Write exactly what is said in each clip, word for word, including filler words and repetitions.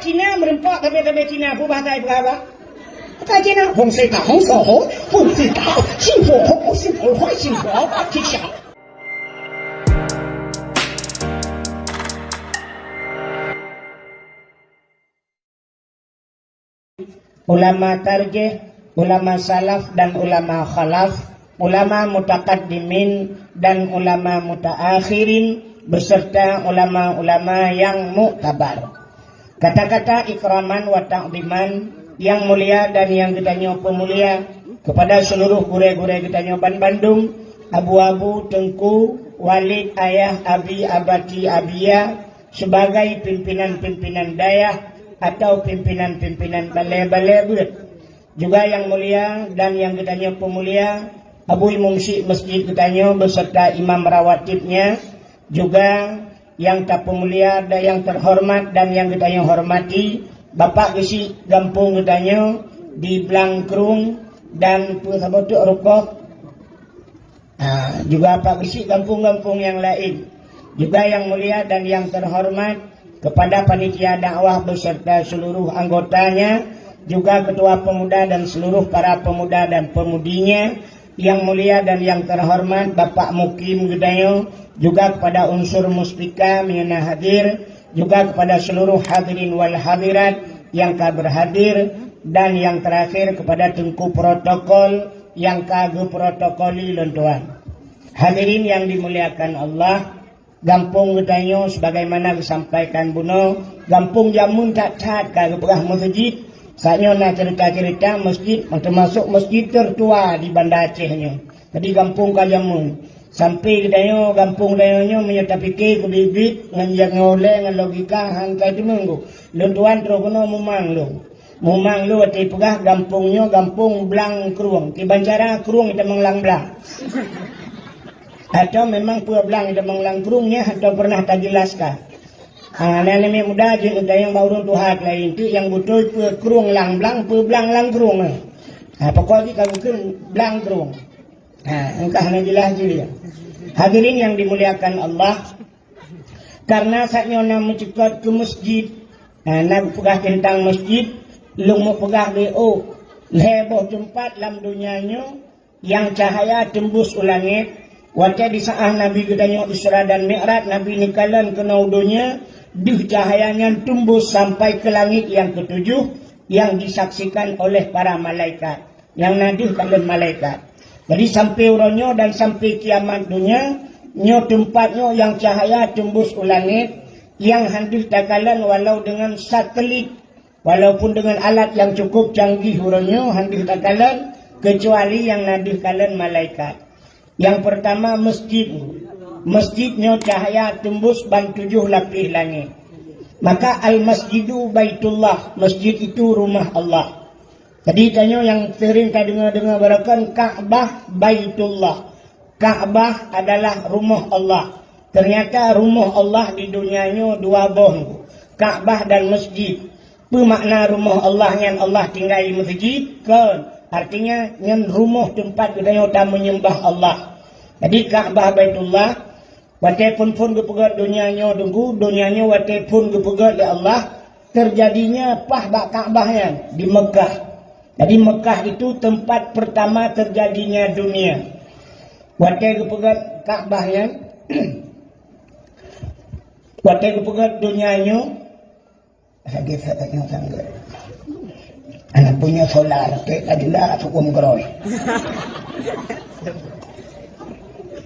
Cina meureumpok, tapi-tapi Cina, peue bahasa ipeugah? Bahasa Cina, hong sita, hong soho, hong sita, sing ho ho, sing ho ho, sing ho ho, sing ho ho. Ulama tarjih, ulama salaf dan ulama khalaf, ulama mutaqaddimin dan ulama mutaakhirin, beserta ulama-ulama yang muktabar. Kata-kata ikraman wa ta'ziman yang mulia dan yang geutanyoe peumulia kepada seluruh gurée-gurée geutanyoe ban bandum, abu-abu, teungku, walid, ayah, abi, abati, abia, sebagai pimpinan-pimpinan dayah atau pimpinan-pimpinan balé-balé beuet. Juga yang mulia dan yang geutanyoe peumulia, Abu Imum Syik Masjid geutanyoe beserta imam rawatibnya, juga yang tapeumulia dan yang terhormat dan yang geutanyoe hormati, Bapak Geusyik gampông geutanyoe di Blang Krueng dan peue saboh teuk rukoh, ha, juga Pak Geusyik gampông-gampông nyang laén. Juga yang mulia dan yang terhormat kepada panitia dakwah beserta seluruh anggotanya, juga ketua pemuda dan seluruh para pemuda dan pemudinya, yang mulia dan yang terhormat Bapak Mukim geutanyoe, juga kepada unsur Muspika meunyoe na hadir, juga kepada seluruh hadirin wal hadirat yang ka berhadir, dan yang terakhir kepada teungku protokol yang ka geuprotokoli lôn tuan. Hadirin yang dimuliakan Allah, gampông geutanyoe sebagaimana geusampaikan bunoe, gampông jameun that-that ka geupeugah meuseujid. Saat nyoe na cerita-cerita masjid, teumasok masjid tertua di Banda Aceh nyoe. Jadi gampông ka jameun. Sampai geutanyoe, gampông geutanyoe nyoe meunyoe tapike keubiet-biet ngon nyang ulée ngon logika, han ka teumeu'en. Lôn tuan troh keunoe mumang lôn. Mumang lôn watée peugah gampông nyoe gampông Blang Krueng. Kiban cara krueng itamong lam blang. Atau memang peue blang itamong lam krueng nyan atau pernah tajeulaskan. Ha, na aneuk muda jeuet neutanyong bak ureuëng tuha laén teuk nyang beutôi peue krueng lam blang, peue blang lam krueng. Ha, pokok jih ka geukheun Blang Krueng. Ha, engkah na jeulaih jih. Hadirin yang dimuliakan Allah, karena saat nyoe na meucukot keu masjid, ha, na geupeugah teuntang masjid, lôn meupeugah lé oh, lhée boh teumpat lam donya nyoe nyang cahya teumbus u langét. Watée di saát Nabi geutanyoe Isra dan Mi'raj, Nabi neukalon keunoe u donya, deuh cahya nyan teumbus sampai keu langét nyang keutujoh, nyang jisaksikan oleh para malaikat. Nyang na deuh kalon malaikat. Jadi sampai uroe nyoe dan sampai kiamat donya, nyoe teumpat nyoe nyang cahya teumbus u langét, nyang han deuh takalon walau deungon satelit. Walaupun dengan alat yang cukup canggih uroe nyoe han deuh takalon, keucuali nyang na deuh kalon malaikat. Nyang peurtama masjid. Masjid nyoe cahya teumbus ban tujoh lapéh langét. Maka al-masjidu baitullah, masjid itu rumah Allah. Jadi tanyoe nyang seuring tadeungoe-deungoe baroekon Ka'bah baitullah. Ka'bah adalah rumoh Allah. Ternyata rumoh Allah di donya nyoe dua boh, Ka'bah dan masjid. Peue makna rumoh Allah nyan Allah tinggai meuseujid? Kon. Artinya, nyan rumoh teumpat geutanyoe tameunyeumbah Allah. Jadi, Ka'bah Baitullah, watée phon-phon geupeugét donya nyoe deungon, donya nyoe watée phon geupeugét lé Allah, terjadinya paih bak Ka'bah nyan di Meukah. Jadi, Meukah itu tempat pertama terjadinya dunia. Watée geupeugét Ka'bah nyan, watée geupeugét donya nyoe, lagée saát nyoe sanggoe. Aneuk punya solar, kek ka jeulaih, huköm keurôi.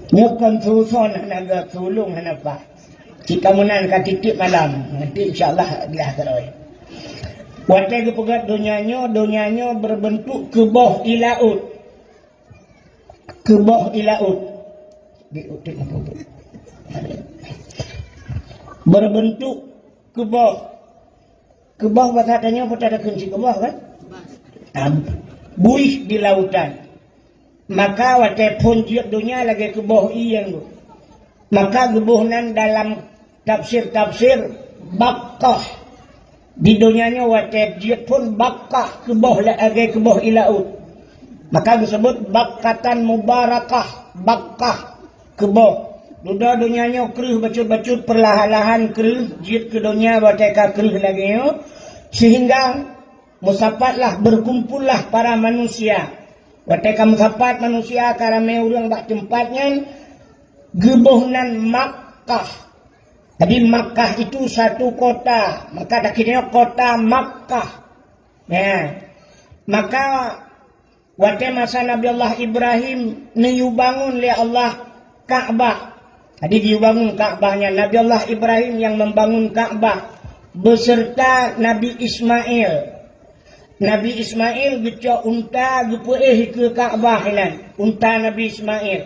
Nyoe kon suson hana geusulong hana paih. Cit ka meunan ka tiep-tiep malam, nanti insya Allah jeulaih keurôi. Watée geupeugét donya nyoe, donya nyoe berbentuk keuboh ie laôt. Keuboh ie laôt. Di uteuk apa tu? Berbentuk keuboh. Keuboh basa tanyoe peutada keunci keuboh kan? Ah, buih di lautan. Maka watée phon jeuet donya lagée keuboh ie nyan. Maka geuboh nan dalam tafsir-tafsir Bakkah. Di donya nyoe watée jeuet phon Bakkah keuboh lagée keuboh ie laôt. Maka geuseubut Bakkatan Mubarakah, Bakkah keuboh. Dudoe donya nyoe kreueh bacut-bacut, peurlahan-lahan kreueh jeuet keu donya watée ka kreueh lagée nyoe. Sehingga musapatlah, berkumpullah para manusia. Watée ka musapat manusia, ka ramé ureuëng bak teumpat nyan, geuboh nan Makkah. Jadi Makkah itu satu kota, maka takheun kota Makkah. Ya. Maka watée masa Nabi Allah Ibrahim neuyue bangun lé Allah Ka'bah. Jadi geuyue bangun Ka'bah nyan. Nabi Allah Ibrahim yang membangun Ka'bah beserta Nabi Ismail. Nabi Ismail geucok unta geupeuéh keu Ka'bah nyan, unta Nabi Ismail.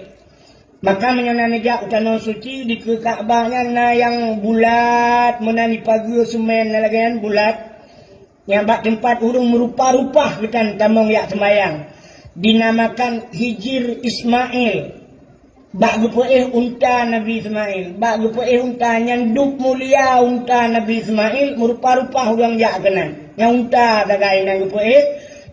Maka meunyoe na neujak u tanoh suci, dikeue Ka'bah nyan na nyang bulat, meunan ipageue seumén, na lagée nyan bulat. Nyang bak teumpat ureuëng meurupa-rupa geutan tamong jak seumayang, dinamakan Hijir Ismail. Bak geupeuéh unta Nabi Ismail, bak geupeuéh unta nyan dub mulia unta Nabi Ismail, meurupa-rupa ureuëng jak keunan. Nyang unta sagai nyang geupeuéh,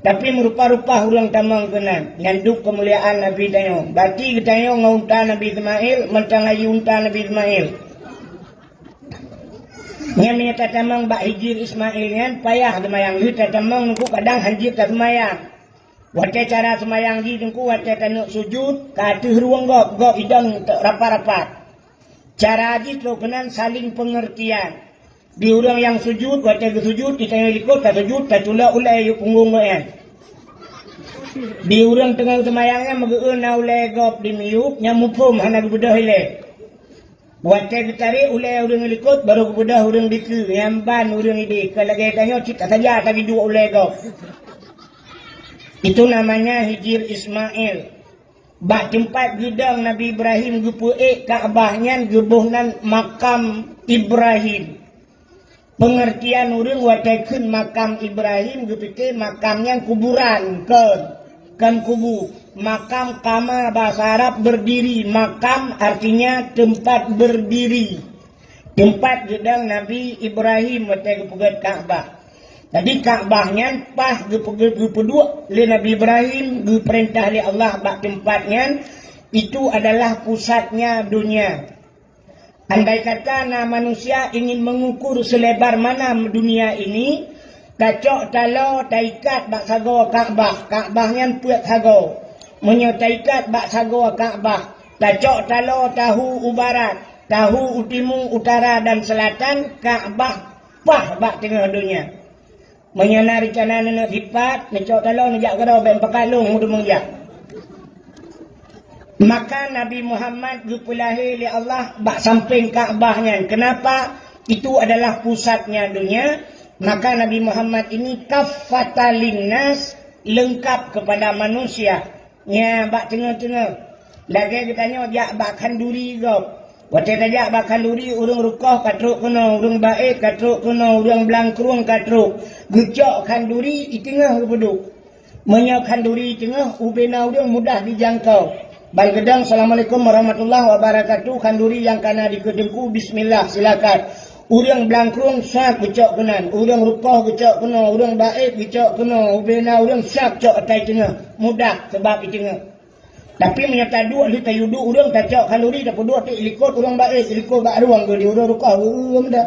tapi meurupa-rupa ureuëng tamong keunan. Nyan dub keumuliaan Nabi tanyoe. Berarti geutanyoe ngon unta Nabi Ismail, mantong laju unta Nabi Ismail. Nyan meunyoe tatamong bak Hijir Ismail nyan payah seumayang, lheueh tatamong nungku kadang hanjeuet taseumayang. Watée cara seumayang jih nungku watée taneuk sujut ka ateueh rueng gob, gob idong rapat-rapat. Cara jih trok keunan saling pengertian. Di ureuëng nyang sujut watée geusujut, di tanyoe likot tasujut, tatulak ulée yub punggong gobnyan. Di ureuëng teungoh seumayang nyan meugeueu na ulée gob di miyub, nyang muphom hana geubeudôh ilée. Watée geutarek ulée ureuëng likot, barô geubeudôh ureuëng dikeue, nyang ban ureuëng ideh, ka lagée tanyoe cit ka saja tagiduek ulée gob. Itu namanya Hijir Ismail. Bak teumpat geudong Nabi Ibrahim geupeuék Ka'bah nyan geuboh nan Makam Ibrahim. Pengertian ureuëng watée kheun makam Ibrahim geupike makam nyan kuburan, kon, kon kubu. Makam kama bahasa Arab berdiri, makam artinya tempat berdiri. Tempat geudong Nabi Ibrahim watée geupeugét Ka'bah. Jadi Ka'bah nyan paih geupeugét, geupeuduek lé Nabi Ibrahim, geupeurintah lé Allah bak teumpat nyan, itu adalah pusatnya dunia. Andai kata na manusia ingin mengukur selebar mana dunia ini, tacok taloe taikat bak sagoe Ka'bah, Ka'bah nyan peuet sagoe. Meunyoe taikat bak sagoe Ka'bah, tacok taloe tahu u barat, tahu u timu, utara dan selatan, Ka'bah paih bak teungoh donya. Meunyoe na reuncana neuneuk sipat, neucok taloe neujak keudroe, bék pakat lôn meudeumeung jak. Maka Nabi Muhammad geupeulahé lé Allah bak sampéng Ka'bah nyan. Kenapa? Itu adalah pusatnya dunia. Maka Nabi Muhammad ini kaffatan linnas, lengkap kepada manusia. Nyan bak teungoh-teungoh. Lagée geutanyoe jak bak khanduri gob. Watée tajak bak khanduri, ureuëng rukoh ka trok keunoe, ureuëng baét ka trok keunoe, ureuëng blang krueng ka trok. Geucok khanduri i teungoh geupeuduek. Meunyoe khanduri i teungoh, ubena ureuëng mudah dijangkau. Ban geudong, "Assalamualaikum warahmatullahi wabarakatuh," khanduri nyang kana dikeue teungku, "Bismillah, silakan." Ureuëng blang krueng syak geucok keunan, ureuëng rukoh geucok keunoe, ureuëng baét geucok keunoe, ubena ureuëng syak cok atai teungoh, mudah sabab i teungoh. Tapi meunyoe taduek lheueh tayue duek ureuëng, tacok khanduri tapeuduek teuk i likot ureuëng baét, i likot bak rueng geuh di ureuëng rukoh geuh dah.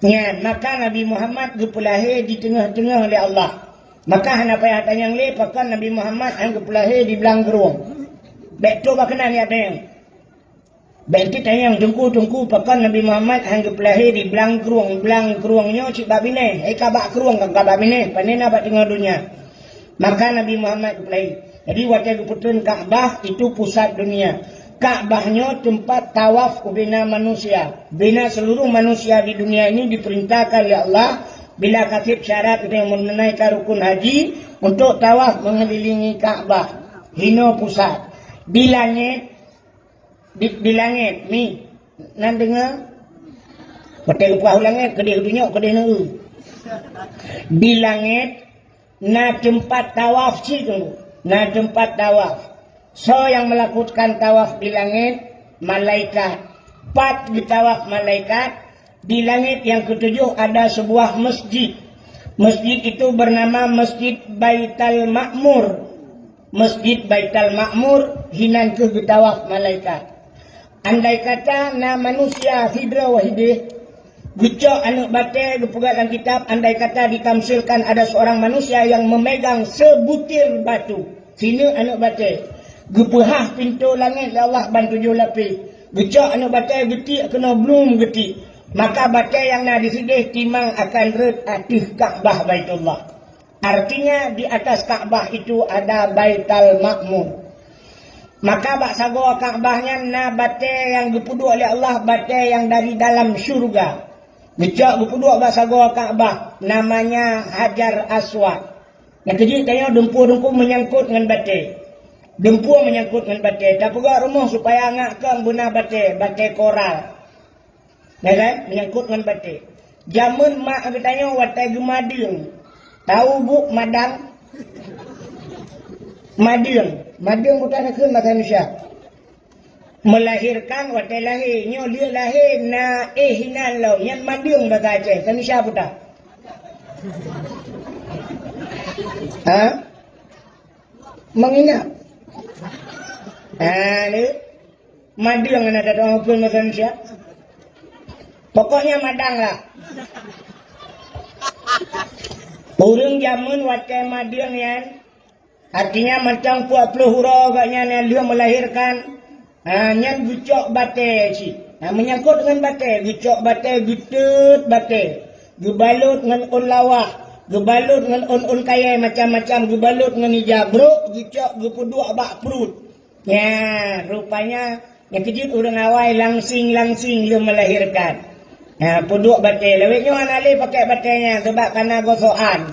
Nyan, maka Nabi Muhammad geupeulahé di teungoh-teungoh lé Allah. Maka hana payah tanyong lé pakon Nabi Muhammad han geupeulahé di blang krueng. Bék trok bak keunan jak tanyong. Bék tanyong teungku-teungku pakon Nabi Muhammad han geupeulahé di blang krueng, blang krueng nyoe cit bak binéh, eh, ka bak krueng, ka bak binéh, pane na bak teungoh donya. Maka Nabi Muhammad geupeulahé. Jadi watée geupeutrön Ka'bah itu pusat dunia. Ka'bah nyoe teumpat tawaf ubena manusia. Bina seluruh manusia di dunia ini diperintahkan oleh Allah bila kaseb syarat dan menunaikan rukun haji untuk tawaf mengelilingi Ka'bah. Hino pusat. Di langét Di, di langét, mi, nan deungoe? Watée geupeugah u langét, keudeh u dunyok, keudeh neu. Di langét na teumpat tawaf cit, na teumpat tawaf. Soe nyang melakukan tawaf di langét? Malaikat. Pat geutawaf malaikat? Di langét yang ketujuh ada sebuah masjid. Masjid itu bernama Masjid Baital Ma'mur. Masjid Baital Ma'mur hinan kheueh geutawaf malaikat. Andai kata na manusia sidroe hideh Geucok aneuëk batée, geupeugah lam kitab, andai kata ditamsilkan ada seorang manusia yang memegang sebutir batu, sineuk aneuëk batée, geupeuhah pintoe langét lé Allah ban tujoh lapéh, geucok aneuëk batée, geutiek keunoe blum geutiek, maka batée nyang na di sideh timang akan rhot ateueh Ka'bah Baitullah. Artinya, di atas Ka'bah itu ada Baitul Ma'mur. Maka bak sagoe Ka'bah nyan na batée nyang geupeuduek lé Allah, batée nyang dari dalam syurga. Geucok geupeuduek bak sagoe Ka'bah, namanya Hajar Aswad. Nyang keujeuet tanyoe dumpeue-dumpeue meunyangkot ngon batée. Dumpeue meunyangkot ngon batée. Tapeugah rumoh supaya ngak kong beuna batée, batée koral. Ya kan? Meunyangkot ngon batée. Jameun mak geutanyoe watée geumadeueng. Tahu buk madang? Madeueng. Madeueng bukan nakheun bahasa Indonesia. Melahirkan watée lahé. Nyoe lheueh lahé na éh hinan lom. Nyan madeueng bahasa Aceh. Bahasa Indonesia apa tak? Ha? Menginap. Ha, ni. Madeueng na tatong peue meusan siat. Pokoknya madang lah. Ureuëng jameun watée madeueng nyan, artinya mantong peuet ploh uroe gobnyan nyang lheueh melahirkan, ha, nyan geucok batée cit. Ha, meunyangkot dengan batée, geucok batée, geuteut batée, geubalot ngon ôn lawah, geubalot ngon ôn-ôn kayée macam-macam, geubalot ngon ija brok, geucok geupeuduek bak pruet. Nya, rupanya, nyang keujeuet ureuëng awai langsing-langsing lheueh melahirkan. Nya, peuduek batée. Lawét nyoe hana lé pakai batée nyan, sebab kana gosokan.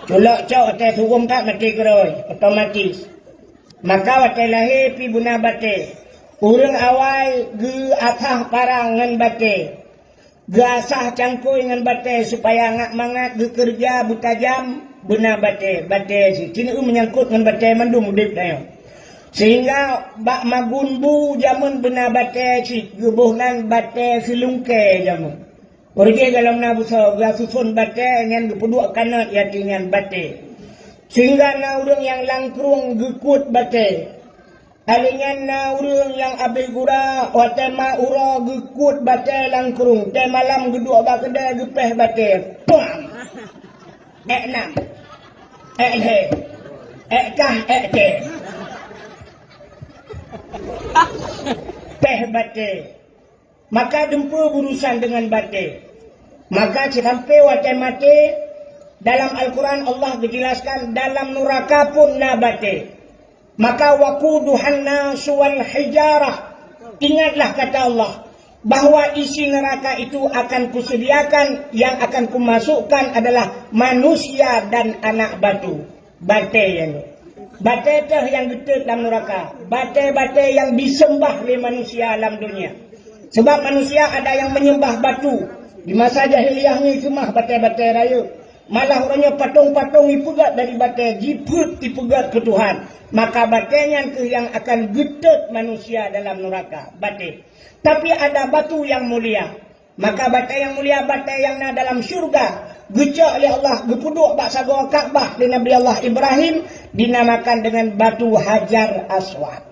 Culok cok watée suwom that maté keurôi, otomatis. Maka watée lahé pi beuna batée. Ureuëng awai geuasah parang ngon batée. Geuasah cangkôi ngon batée supaya ngak mangat geukeureuja beutajam beuna batée, batée cit. Keuneuk meunyangkot ngon batée mandum udeb tanyoe. Sehingga bak magun bu jameun beuna batée cit, geuboh nan batée seulungkée jameun. Ureuëng gohlom na beusoe geuasuson batée nyan geupeuduek kanot yati nyan batée. Sehingga na ureuëng nyang langkrueng geukuet batée. Alèh nyan na ureuëng nyang abéh gura, watée mat uroe geukuet batée langkrueng, tée malam geuduek bak keudée geupéh batée. Pam! Ék nam, ék lhée, ék kah, ék tée. Péh batée. Maka dumpeue berurusan dengan batée. Maka sampoe watée maté, dalam Al-Quran Allah geujelaskan dalam nuraka pun na batée. Maka waquduhan nasu wal hijarah. Ingatlah kata Allah, bahwa isi neraka itu akan kusediakan, yang akan kumasukkan adalah manusia dan anak batu. Batée nyan. Batée teuh nyang geuteut lam nuraka. Batée-batée nyang diseumbah lé manusia lam dunia. Sebab manusia ada nyang menyembah batu. Di masa jahiliyah nyoe keumah batée-batée rayeuk. Malah uroe nyoe patong-patong ipeugét dari batée, jipeuet ipeugét keu Tuhan. Maka batée nyan kheueh nyang akan geuteut manusia dalam nuraka. Batée. Tapi ada batu yang mulia. Maka batée nyang mulia, batée nyang na dalam syurga, geucok lé Allah, geupeuduek bak sagoe Ka'bah lé Nabi Allah Ibrahim, dinamakan dengan batu Hajar Aswad.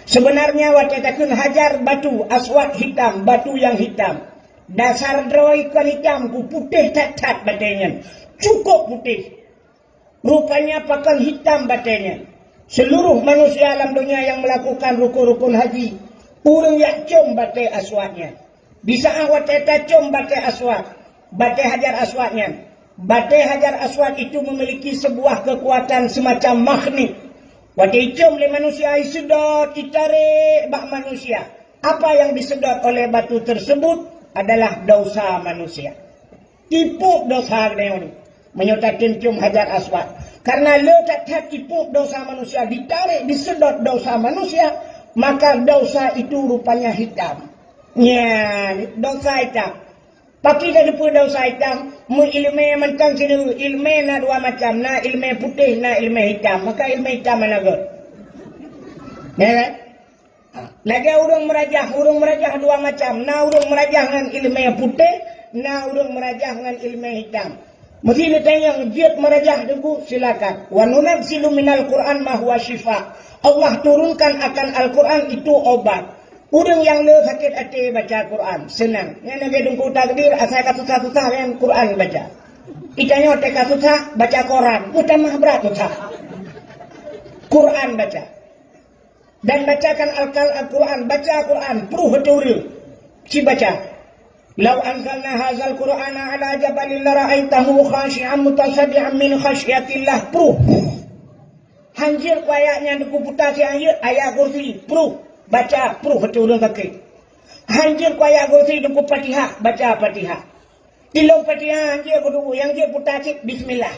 Sebenarnya watée takheun Hajar batu, Aswad hitam, batu yang hitam. Dasar droe kon hitam, ku putéh that-that batée nyan. Cukup putéh. Rupanya pakon hitam batée nyan. Seluruh manusia lam dunia yang melakukan rukun-rukun haji, ureuëng jak com batée Aswad nyan. Di saat watée tacom batée Aswad, batée Hajar Aswad nyan, batée Hajar Aswad itu memiliki sebuah kekuatan semacam magnet. Watée icom lé manusia, iseudot, itarek bak manusia. Apa yang disedot oleh batu tersebut adalah dosa manusia. Ipok dosa geutanyoe nyoe. Meunyoe tatem com Hajar Aswad. Karena le that-that ipok dosa manusia, ditarek, disedot dosa manusia, maka dosa itu rupanya hitam. Nya, dosa hitam. Pakri tateupeue dosa hitam? Meu ileumé mantong sineuk, ileumé na dua macam, na ileumé putéh, na ileumé hitam. Maka ileumé hitam hana göt. Ya kan? Lagée ureuëng meurajah, ureuëng meurajah dua macam. Na ureuëng meurajah ngon ileumé putéh, na ureuëng meurajah ngon ileumé hitam. Meusé neutanyong, jeuet meurajah teungku, silakan. Wa nunazzilu minal Qur'an ma huwa syifa. Allah turunkan akan Al-Quran itu obat. Ureuëng nyang le sakét até baca Quran, seunang. Nyang lagée Teungku Takdir, asai ka susah-susah nyan Quran baca. Itanyoe teuka susah, baca koran, meutamah brat susah. Quran baca. Dan bacakan Al-, Al-Quran, baca Quran, pruh ateueh ureuëng. Ci baca. "Lau anzalna hadzal Qur'ana 'ala jabalin lara'aitahu khasyi'an mutasaddi'an min khasyatillah." Pruh. Hanjeuet keu ayat nyan Teungku puta siat hanjeuet, ayat kursi, pruh. Baca, pruh ateueh ureuëng sakét. Hanjeuet keu ayat kursi Teungku Fatihah, baca Fatihah. Tilong Fatihah hanjeuet keu Teungku, nyang jeuet puta cit, bismillah.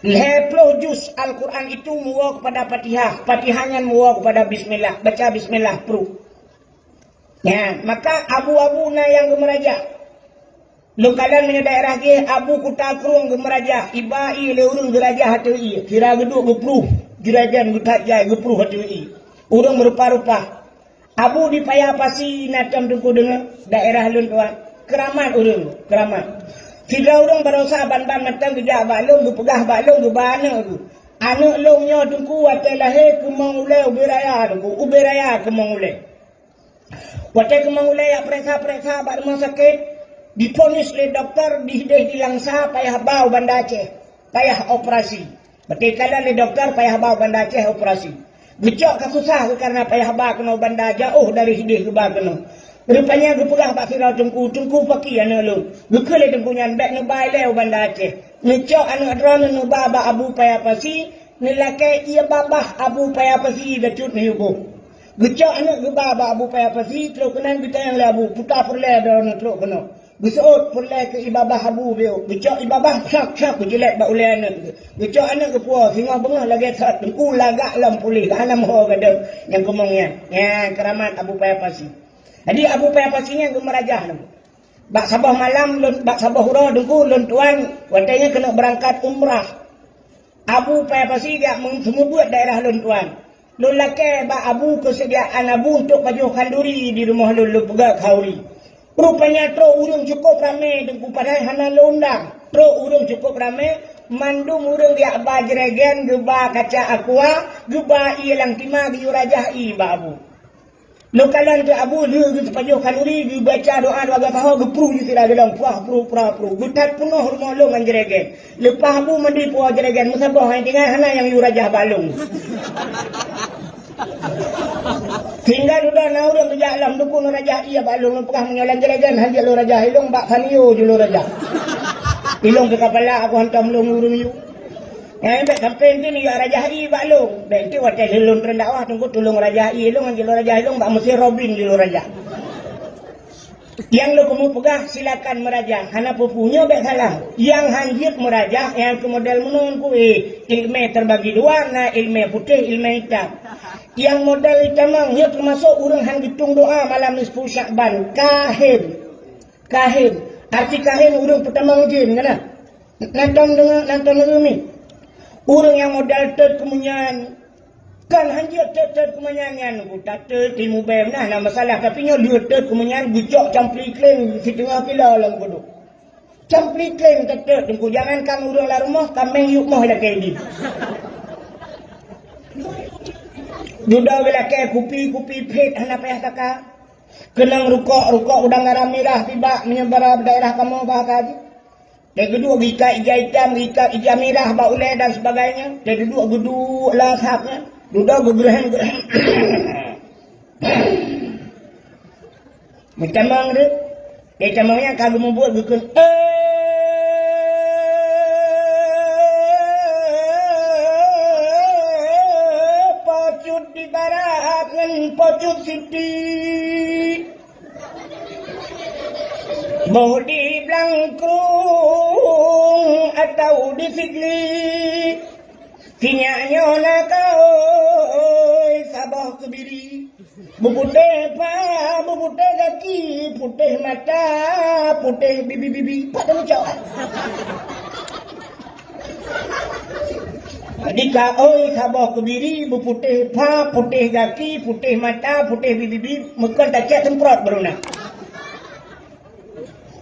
Lhée ploh juz Al-Quran itu muwoe kepada Fatihah, Fatihah nyan muwoe kepada bismillah, baca bismillah, pruh. Nyan, maka abu-abu na nyang geumeurajah. Lôn kalon meunyoe daerah jih, abu Kuta Krueng geumeurajah, iba ié lé ureuëng geurajah ateueh ié, sira geuduek geupruh, juragan geutat jai geupruh ateueh ié. Ureuëng meurupa-rupa. Abu di Paya Pasi na tom Teungku deungoe, daerah lôn tuan. Keuramat ureuëng, keuramat. Sidroe ureuëng baroesa ban-ban mantong geujak bak lôn, geupeugah bak lôn, geuba aneuëk geuh. Aneuëk lôn nyoe Teungku watée lahé keumong ulée ubé raya Teungku, ubé raya keumong ulée. Watée keumong ulée jak peuriksa-peuriksa bak rumoh sakét, diponis lé dokto dideh di Langsa payah ba u Banda Aceh, payah operasi. Watée kalon lé dokto payah ba u Banda Aceh operasi. Geucok ka susah geuh kareuna payah ba keunoe u Banda, jaôh dari hideh geuba keunoe. Rupanya geupeugah bak sidroe teungku, "Teungku, pakri aneuëk lôn." Geukheun lé teungku nyan, "Bék neuba ilée u Banda Aceh." Neucok aneuëk droeneuh neuba bak Abu Paya Pasi, neulakée ié babah Abu Paya Pasi bacut miyuboh. Geucok aneuëk geuba bak Abu Paya Pasi, trok keunan geutanyong lé Abu, "Peue ka peureulée droeneuh trok keunoe?" Geuseuôt peureulée keu ié babah Abu biôh. Geucok ié babah, syak-syak, geujilet bak ulée aneuëk. Geucok aneuëk geupuwoe, singoh beungoh lagée sot, teungku lagak lom puléh, hana meuho gadôh nyang keumong nyan. Nyan keuramat Abu Paya Pasi. Jadi Abu Paya Pasi nyan geumeurajah lom. Bak saboh malam lôn, bak saboh uroe teungku lôn tuan, watée nyan keuneuk beurangkat umrah. Abu Paya Pasi jak meuseumeubeuet daerah lôn tuan. Lôn lakée bak Abu keuseudiaan Abu untuk pajoh khanduri di rumoh lôn, lôn peugah khanduri. Rupanya trok ureuëng cukup ramé teungku, padahai hana lôn undang. Trok ureuëng cukup ramé, mandum ureuëng jak ba jregen, geuba kaca aqua, geuba ié lam tima, geuyue rajah ié bak Abu. Lôn kalon teuk Abu lheueh geuteupajoh khanduri, geubaca doa dua gasoe, geupruh jih sira geulong, pruah, pruh, pruah, pruh. Geutat peunoh rumoh lôn ngon jregen. Leupah Abu mandi puwoe jregen, meusaboh hai tinggai hana nyang yue rajah bak lôn. Sehingga dudoe na ureuëng geujak lom dukun rajah ié bak lôn, lôn peugah meunyoe lam jregen hana jeuet lôn rajah ilong, bak sanio jeuet lôn rajah. Ilong keu kapala aku hantom lôn ureuëng yue. Nyan bék sampoe enti neujak rajah ié bak lôn. Bék enti watée lheueh lôn treun dakwah teungku tulông rajah ié lôn, ngon jeuet lôn rajah ilong bak meusé Robin jeuet lôn rajah. Nyang lôn keumu peugah silakan meurajah, hana peue-peue nyoe bék salah. Nyang han jeuet meurajah, nyang keu model meunoe ku, eh, ilmé terbagi dua, na ilmé putéh, ilmé itam. Nyang model itam nyoe teumasok ureuëng han geutueng doa malam nisfu Syakban, kahin. Kahin. Arti kahin ureuëng peutamong jén, kan? Na tom deungoe, na tom deungoe mi. Ureuëng nyang model tot keumeunyan, kan han jeuet tot-tot keumeunyan nyan, ku tatot timu bée meunan na masalah, tapi nyoe lheueh tot keumeunyan geucok campli kleng siteungoh kilo lam kuduk. Campli kleng tot-tot teungku, jangankan ureuëng lam rumoh, kaméng yue moh ilakée idin. Dudoe geulakée kupi-kupi phét hana payah saka. Keunong rukok, rukok udang garam mirah tibak meunyoe bara daerah kamoe bahasa jih. Teuduek geuikat ija itam, geuikat ija mirah bak ulée dan sebagainya. Teuduek geuduek lam asap nyan. Dudoe geugeureuhem-geureuhem. Meutamong tu. Teutamong nyan ka geumubuet geukheun, "Eh, pocut di barat ngon pocut siti." Boh di Blangkrueng atau di Sigli, sinyak nyoe na kaôi saboh keubiri. Beuputéh pha, beuputéh gaki, putéh mata, putéh bibi-bibi. Pat teucok. Jadi kaôi saboh keubiri, beuputéh pha, putéh gaki, putéh mata, putéh bibi-bibi, meukon tacek seumprot baru na.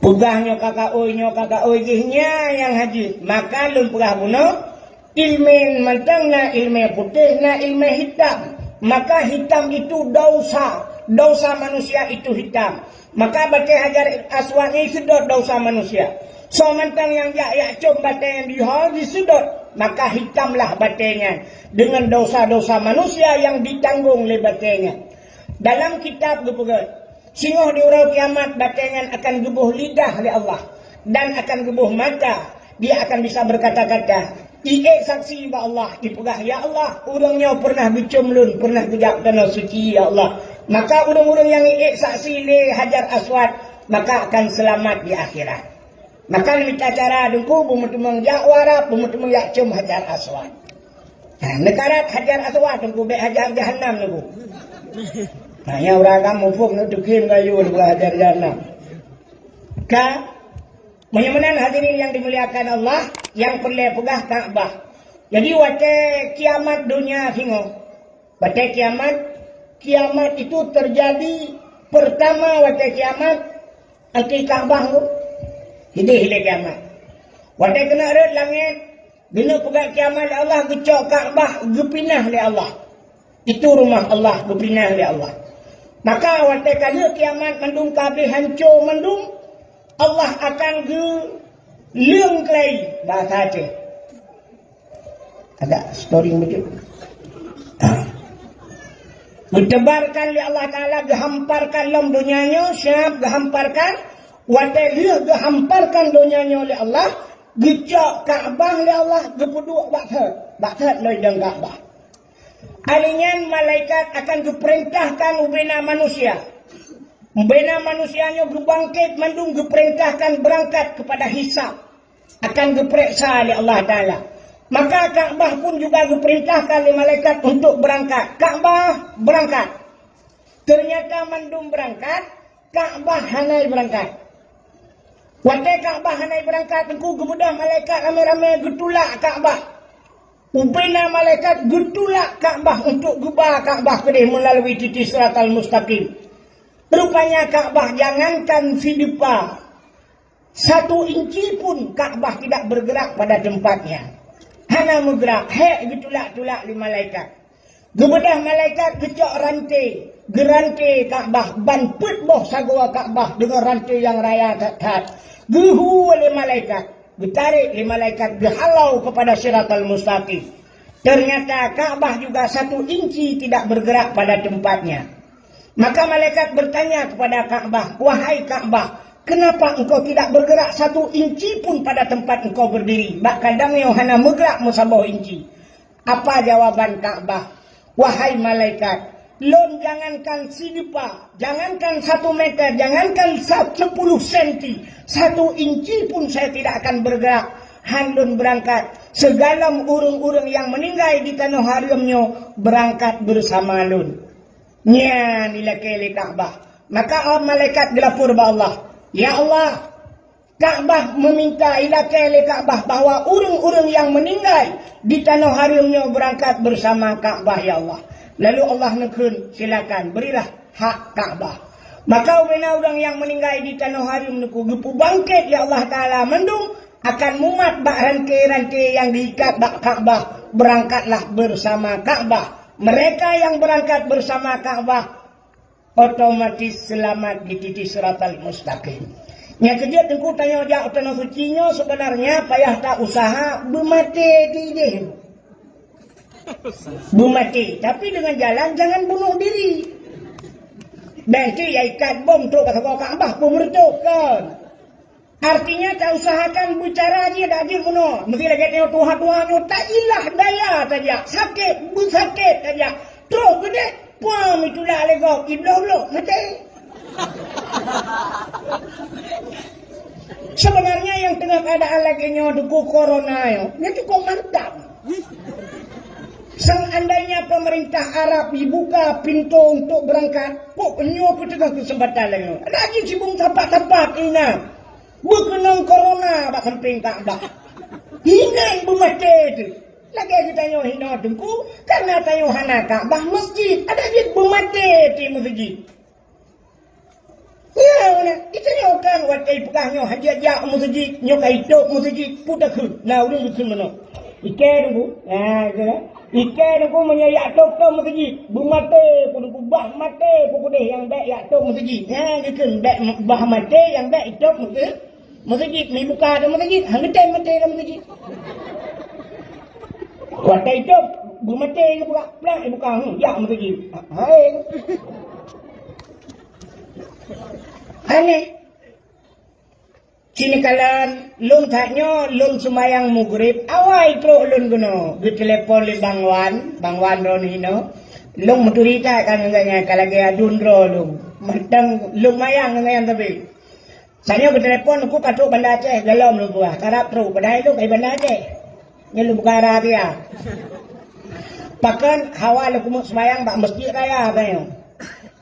Peugah nyoe ka kaôi, nyoe ka kaôi jih nyan nyang hajat. Maka lôn peugah bunoe, ilmé mantong na ilmé putéh, na ilmé hitam. Maka hitam itu dosa. Dosa manusia itu hitam. Maka batée Hajar Aswad nyan jiseudot dosa manusia. Soe mantong nyang jak jak com batée nyan di ho jiseudot, maka hitamlah batée nyan deungon dosa-dosa manusia nyang jitanggong lé batée nyan. Dalam kitab geupeugah, singoh di uroe kiamat batée nyan akan geuboh lidah lé Allah dan akan geuboh mata. Dia akan bisa berkata-kata, iék saksi bak Allah, ipeugah, "Ya Allah, ureuëng nyoe pernah geucom lôn, pernah geujak tanoh suci, ya Allah." Maka ureuëng-ureuëng nyang iék saksi lé Hajar Aswad, maka akan seulamat di akhirat. Maka mita cara Teungku beumeuteumong jak u Arab, beumeuteumong jak com Hajar Aswad. Nah, neukarat Hajar Aswad Teungku, bék Hajar Jahannam Teungku. Nah, nyang ureuëng agam muphom neu teukim kayu dua Hajar Jahannam. Ka Meunyoe meunan hadirin yang dimuliakan Allah, nyang peureulée peugah Ka'bah. Jadi watée kiamat donya singoh, watée kiamat, kiamat itu terjadi pertama watée kiamat, anti Ka'bah tu hideh lé kiamat. Watée keuneuk rhot langét, keuneuk peugah kiamat lé Allah, geucok Ka'bah geupinah lé Allah. Itu rumah Allah, geupinah lé Allah. Maka watée ka lheueh kiamat mandum ka habéh hanco mandum, Allah akan geuleueng keulai bahasa Aceh. Agak storing begitu. Geutebarkan lé Allah Taala, geuhamparkan lom donya nyoe, siap geuhamparkan. Watée lheueh geuhamparkan donya nyoe lé Allah, geucok Ka'bah lé Allah, geupeuduek bak thot, bak thot lom idong Ka'bah. Hari nyan malaikat akan geupeurintahkan ubena manusia. Ubena manusia nyoe geubangket mandum, geupeurintahkan beurangkat keupada hisab, akan geupeuriksa lé Allah Taala. Maka Ka'bah pun juga geupeurintahkan lé malaikat untuk beurangkat. Ka'bah beurangkat. Teunyata mandum beurangkat, Ka'bah hana beurangkat. Watée Ka'bah hana beurangkat, Teungku, geubeudôh malaikat ramé-ramé geutulak Ka'bah. Ubena malaikat geutulak Ka'bah untuk geuba Ka'bah keudeh meulalu titi Siratal Mustaqim. Rupanya Ka'bah jangankan sidipa, satu inci pun Ka'bah tidak bergerak pada tempatnya. Hana meugerak, hék geutulak-tulak lé malaikat. Geubeudôh malaikat geucok ranté, geuranté Ka'bah, ban peuet boh sagoe Ka'bah deungon ranté nyang raya that-that. Geuhu lé malaikat, geutarek lé malaikat, geuhalau keupada Siratal Mustaqim. Ternyata Ka'bah juga satu inci tidak bergerak pada tempatnya. Maka malaikat bertanya kepada Ka'bah, "Wahai Ka'bah, kenapa engkau tidak bergerak satu inci pun pada tempat engkau berdiri? Bak kandang nyoe hana meugerak meusaboh inci." Apa jawaban Ka'bah? "Wahai malaikat, lôn jangankan sidipa, jangankan satu meter, jangankan sa-, sepuluh senti, satu inci pun saya tidak akan bergerak. Han lôn beurangkat, sigohlom ureuëng-ureuëng nyang meuninggai di tanoh hareuem nyoe beurangkat beusama lôn." Nyan ilakée lé Ka'bah. Maka malaikat geulapor bak Allah, "Ya Allah, Ka'bah meuminta ilakée lé Ka'bah bahwa ureuëng-ureuëng nyang meuninggai di tanoh hareuem nyoe beurangkat beusama Ka'bah, ya Allah." Lalu Allah neukheun, "Silakan, berilah hak Ka'bah." Maka ubena ureuëng nyang meuninggai di tanoh hareuem nyoe geupeubangket lé Allah Taala mandum akan mumat bak ranté-ranté nyang geuikat bak Ka'bah, beurangkatlah beusama Ka'bah. Mereka nyang beurangkat beusama Ka'bah otomatis seulamat di titi Siratal Mustaqim. Nyang keujeuet Teungku, tanyoe jak u Tanoh Suci nyoe seubeunarnya payah ta-useuha beumaté di idéh. Beumaté, tapi deungon jalan jangan bunuh diri. Bék ti ya ikat bom trok bak sagoe Ka'bah, bom meureutôh kon. Artinya, ta-useuhakan beucara jih dak jeuet bunoe. Meusti lagée tanyoe tuha-tuha nyoe, tailah daya tajak, sakét beusakét tajak. Troh keudeh, puang itulak lé gob, ibloh-bloh, maté. Sebenarnya nyang teungoh keuadaan lagée nyoe Teungku, corona nyoe, nyan cukôp mantap. Seandainya pemerintah Arab dibuka pintu untuk berangkat, pok nyoe peuteugah keuseumpatan lagée nyoe. Lagée cibong sapat-sapat inan. Beukeunong corona bak sampéng Ka'bah. Hinan beumaté teuh. Lagée geutanyoe hinoe Teungku, kareuna tanyoe hana Ka'bah, masjid. Adak jeuet beumaté teuh meuseujid. Ya, geutanyoe kan watée peugah nyoe hana jak meuseujid, nyoe ka itôp meuseujid, peue takheun? Na ureuëng geukheun meunoe. Ikée Teungku. Ha, gitu kan? Ikée Teungku meunyoe jak tôb-tôb meuseujid. Beumaté Teungku, bah maté Teungku deh nyang bék jak tôb meuseujid. Ha, gitu. Bék bah maté nyang bék itôb meuseujid. Meuseujid, mi buka ata meuseujid. Hang geutem maté lam meuseujid. Watée itôb, beumaté geubuka, plak geubuka, hmm, jak meuseujid. Hai. Aneh. Sini kalon, lôn that nyoe, lôn seumayang Maghrib, awai trok lôn keunoe. Geutelepon lé Bang Wan, Bang Wan droeneuh inoe. Lôn meuturi that ka ngon gobnyan, ka lagée aduen droe lôn. Mantong lôn mayang ngon gobnyan tapi. Tanyoe geutelepon, Teungku ka trok Banda Aceh, golom lôn peugah, karab trok, padahai lôn ka di Banda Aceh. Nyoe lôn buka rahsia. Pakon hawa lôn keumeung seumayang bak Masjid Raya tanyoe.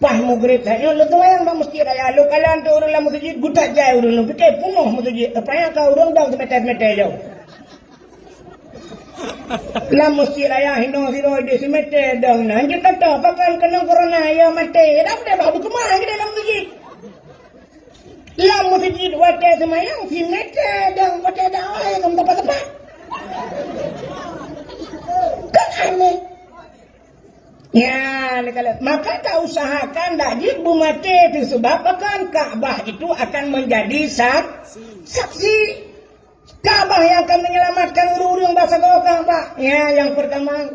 Paih Maghrib tanyoe lôn seumayang bak Masjid Raya, lôn kalon teuh ureuëng lam meuseujid, geutak jai ureuëng lôn, pike peunoh meuseujid, rupanya ka ureuëng dong simeter-simeter jauh. Lam Masjid Raya hinoe sidroe di simeter dong na, hanjeuet tata, pakon keunong corona, ya maté, dak deh bah beukeumah keudeh lam meuseujid. Lam meuseujid watée seumayang, simeter dong watée dakwah nyang teumpat-teumpat. Kan aneh. Ya, ni kalau, maka tausahakan dak jeuet beumaté teuh, sebab akan Ka'bah itu akan menjadi sak-, saksi. Ka'bah yang akan menyelamatkan ureuëng-ureuëng basa goh Ka'bah. Ya, yang pertama.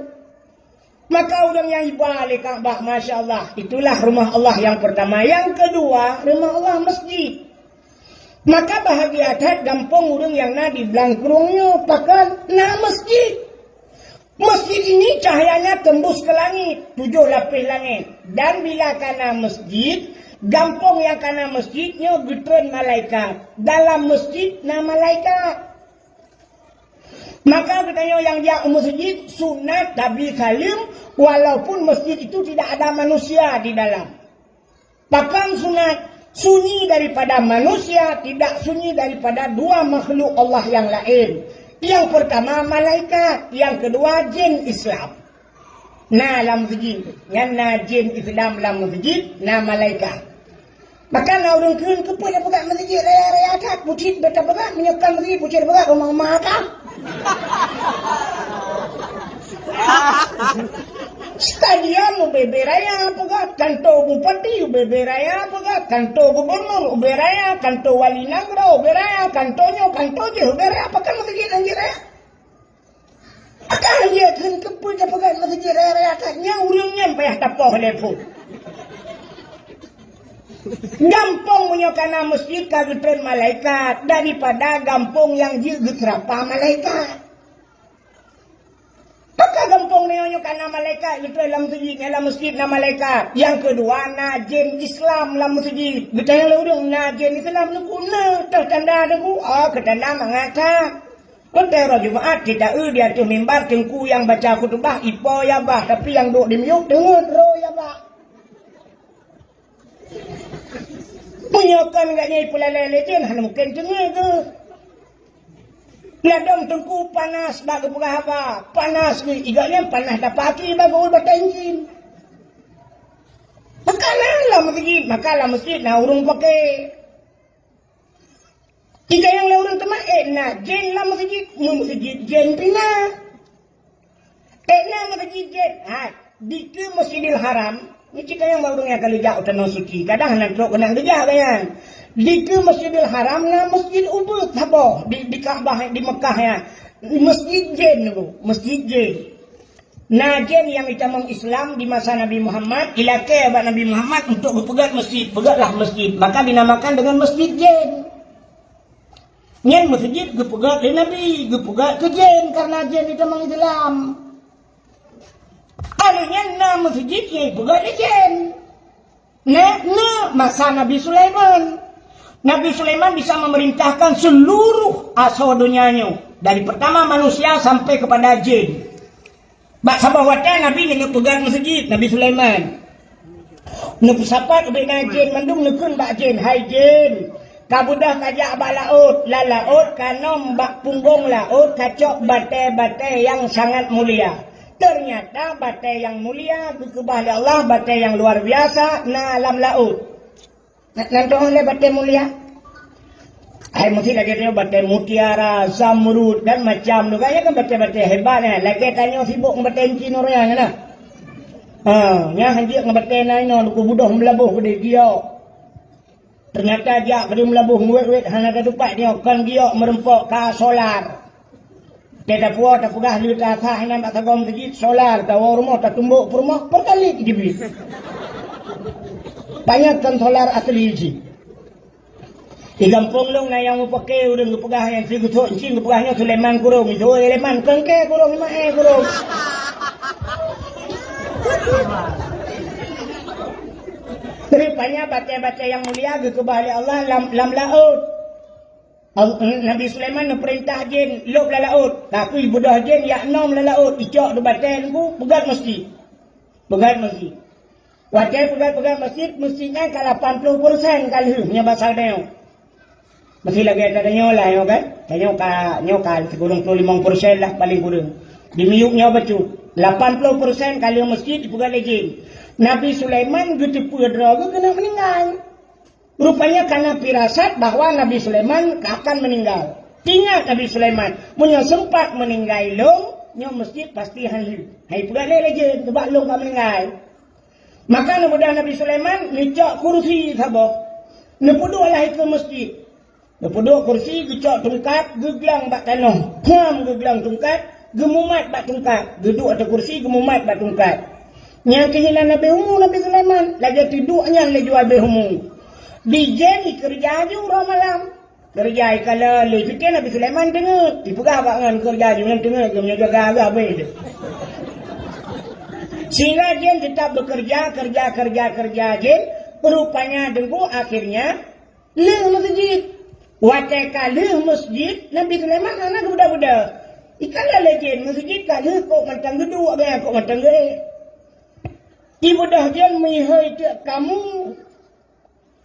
Maka ureuëng nyang iba lé Ka'bah, masya Allah, itulah rumah Allah yang pertama. Yang kedua, rumah Allah masjid. Maka bahagia that gampông ureuëng nyang na di Blangkrueng nyoe, pakon na masjid. Masjid ini cahayanya tembus ke langit, tujuh lapis langit. Dan bila kana masjid, gampông nyang kana masjid nyoe geutreun malaikat. Dalam masjid na malaikat. Maka geutanyoe nyang jak u meuseujid sunat tabi saleuem, walaupun masjid itu tidak ada manusia di dalam. Pakon sunat? Sunyi daripada manusia, tidak sunyi daripada dua makhluk Allah yang lain. Yang pertama malaikat, yang kedua jin Islam. Na lam meuseujid, nyan na jin Islam lam meuseujid, na malaikat. Maka na ureuëng kheun, keupeue tapeugah meuseujid raya-raya that, bucit beta peugah, meunyoe kon meuseujid bucit peugah, rumah-rumah ka. Stadion ubé-bé raya peugah, kantor bupati ubé-bé raya peugah, kantor gubernur ubé raya, kantor wali nanggroe ubé raya, kantor nyoe, kantor jih ubé raya, pakon meuseujid nyan jih raya? Akan lheueh kheun keupeue tapeugah meuseujid raya-raya that, nyan ureuëng nyan payah tapoh lé phon. Gampông meunyoe kana masjid ka geutreun malaikat daripada gampông nyang jeuet geuseurapa malaikat. Maka gampông meunyoe kana malaikat geutreun lam meuseujid, nyan lam masjid na malaikat. Nyang keudua na jén Islam lam meuseujid. Geutanyong lé ureuëng na jén Islam Teungku, na teuh tanda Teungku? Oh, keu tanda mangat that. Watée uroe Jumaat, titaeu di ateueh mimbar teungku nyang baca khutubah, ipo ya bah, tapi nyang duek di miyueb teungeut droe ya bah. Meunyoe kon gobnyan ipeulalée lé jén, hana mungken teungeut geuh. Ladôm teungku panas bak geupeugah haba, panas geuh, i gobnyan panas dapaki bak geuul batée jén. Maka na lam meuseujid, maka lam meuseujid na ureuëng pake. Jitanyong lé ureuëng teuma, "Eh, na jén lam meuseujid?" "Nyoe meuseujid jén pih na." "Eh, na meuseujid jén?" "Ha, dikeue Masjidil Haram." Nyoe jitanyong bak ureuëng nyang ka lheueh jak u Tanoh Suci. Kadang hana trok keunan geujak gobnyan. "Dikeue Masjidil Haram na meuseujid ubeut saboh di, di Ka'bah di Meukah nyan. Meuseujid jén nyoe, meuseujid jén." Na jén nyang itamong Islam di masa Nabi Muhammad, ilakée bak Nabi Muhammad untuk geupeugét meuseujid, peugétlah meuseujid, maka dinamakan dengan Meuseujid Jén. Nyan meuseujid geupeugét lé Nabi, geupeugét keu jén, karena jén itamong Islam. Akhé nyan na meuseujid nyang ipeugét lé jén. Nyan na masa Nabi Sulaiman. Nabi Sulaiman bisa memerintahkan seluruh asoe donya nyoe, dari pertama manusia sampai kepada jén. Bak saboh watée Nabi neuk peugét meuseujid, Nabi Sulaiman. Neupeusapat ubé na jén, mandum neukheun bak jén, "Hai jén, ka beudôh ka jak bak laôt, lam laôt ka nom bak punggong laôt ka cok batée-batée nyang sangat mulia." Ternyata batée nyang mulia geukeubah lé Allah batée nyang luar biasa na lam laôt. Na, na tu'oh lé batée mulia. Hai meusti lagèe tanyoe batèe mutiara, zamrud dan macam tu kan, ya kan batèe-batèe hebat kan. Lagèe tanyoe sibok ngon batèe enci nuraya kan. Ha, nyan hanjeuet ngon batèe na inoe, duku budoh meulaboh keudeh giok. Teunyata jak keudeh meulaboh ngwet-wet hana tatupat nyoe, kon giok meureumpok ka solar. Teuka tapuwoe tapeugah lé tasah inan bak sagoe meuseujid solar, tawoe rumoh tatumbok peurumoh, peutalib jibi. Panyöt kon solar asli jih. Di gampông lôn na nyang mupake ureueng geupeugah nyan, si geuthok encing geupeugah nyoe Sulaiman Kurong. Itu Sulaiman kengke kurong, imae kurong. Rupanya batèe-batèe nyang mulia geukeubah lé Allah lam, lam laôt. Al-, Nabi Sulaiman neupeurintah jén lôb lam laôt, tapi beudôh jén jak nom lam laôt, icok di batèe teungku, peugöt meuseujid. Peugöt meuseujid. Watèe peugöt-peugöt meuseujid, meuseujid nyan ka lapan ploh persen ka lheueh nyoe basa tanyoe. Meusti lagèe tanyoe lah nyoe kan. Tanyoe ka, nyoe ka sikureueng ploh limong persen lah paleng kureueng. Di miyueb nyoe bacut, lapan ploh persen ka lheueh meuseujid dipeugöt lé jén. Nabi Sulaiman geuteupeue droe geuh keuneuk meuninggai. Rupanya kana firasat bahwa Nabi Sulaiman akan meninggal. Ingat Nabi Sulaiman, meunyoe seumpat meuninggai lôn, nyoe meuseujid pasti han lheueh. Hai peugah lé lé jén, sabab lôn ka meuninggai. Maka neubeudôh Nabi Sulaiman, neucok kursi saboh. Neupeuduek lah ikeue meuseujid. Neupeuduek kursi, geucok tungkat, geuglang bak tanoh. Pham geuglang tungkat, geumumat bak tungkat. Geuduek ateueh kursi, geumumat bak tungkat. Nyang keuh inan leubeh umu Nabi Sulaiman, lagèe teuduek nyan lé jua leubeh umu. Di jén ikeureuja aju uroe malam. Keureuja ikalon lé pike Nabi Sulaiman teungeut. Ipeugah bak ngon keureuja aju nyan teungeut, geumeunyoe jaga habéh. Sehingga jén teutap beukeureuja, keureuja, keureuja, keureuja jén. Rupanya teungku akhirnya lheueh meuseujid. Watèe ka lheueh meuseujid, Nabi Sulaiman hana geubeudôh-beudôh. Ikalon lé jén meuseujid ka lheueh kok mantong geuduek, gaya kok mantong geuék. Ibeudôh jén meuhôi teuk kamu,